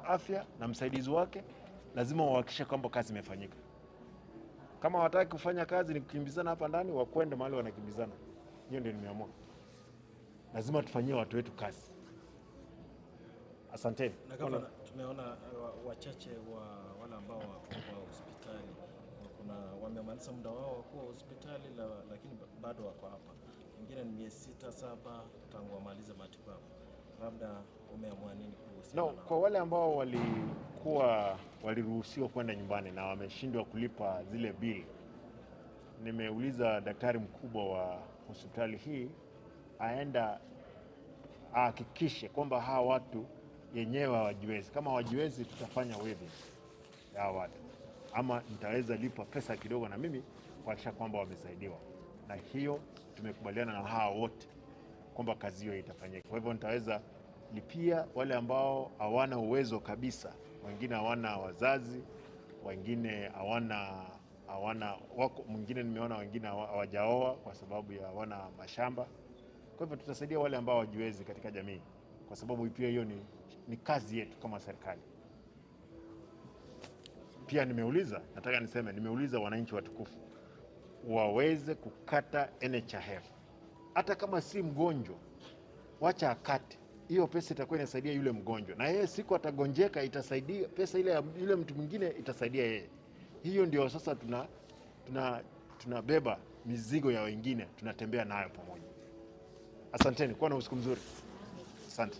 afya na msaidizi wake, lazima wahakikishe kwamba kazi imefanyika. Kama hawataki kufanya kazi ni kukimbizana hapa ndani, wakwende mahali wanakimbizana. Hiyo ndio nimeamua. Lazima tufanyie watu wetu kazi. Asanteni. Na kama tumeona wachache wa wale ambao wako kwa hospitali, kuna wamemaliza muda wao kwa hospitali lakini bado wako hapa. Wengine ni miezi 6 7 tangu wamalize matibabu. Labda umeamua nini kuhusiana nao? Kwa wale ambao waliruhusiwa kwenda nyumbani na wameshindwa kulipa zile bili, nimeuliza daktari mkubwa wa hospitali hii aenda ahakikishe kwamba hawa watu yenyewe hawajiwezi. Kama hawajiwezi tutafanya waiving ya hawa watu, ama nitaweza lipa pesa kidogo na mimi kuhakikisha kwamba wamesaidiwa. Na hiyo tumekubaliana na hawa wote kwamba kazi hiyo itafanyika. Kwa hivyo nitaweza lipia wale ambao hawana uwezo kabisa, wengine hawana wazazi, wengine hawana wako, mwingine nimeona wengine hawajaoa kwa sababu ya hawana mashamba. Kwa hivyo tutasaidia wale ambao hawajiwezi katika jamii, kwa sababu pia hiyo ni kazi yetu kama serikali. Pia nimeuliza, nataka niseme nimeuliza wananchi watukufu waweze kukata NHIF. Hata kama si mgonjwa, wacha akate. Hiyo pesa itakuwa inasaidia yule mgonjwa, na yeye siku atagonjeka itasaidia pesa ile ya yule mtu mwingine itasaidia yeye. Hiyo ndio sasa tunabeba mizigo ya wengine, tunatembea nayo pamoja. Asanteni, kuwa na usiku mzuri. Asante.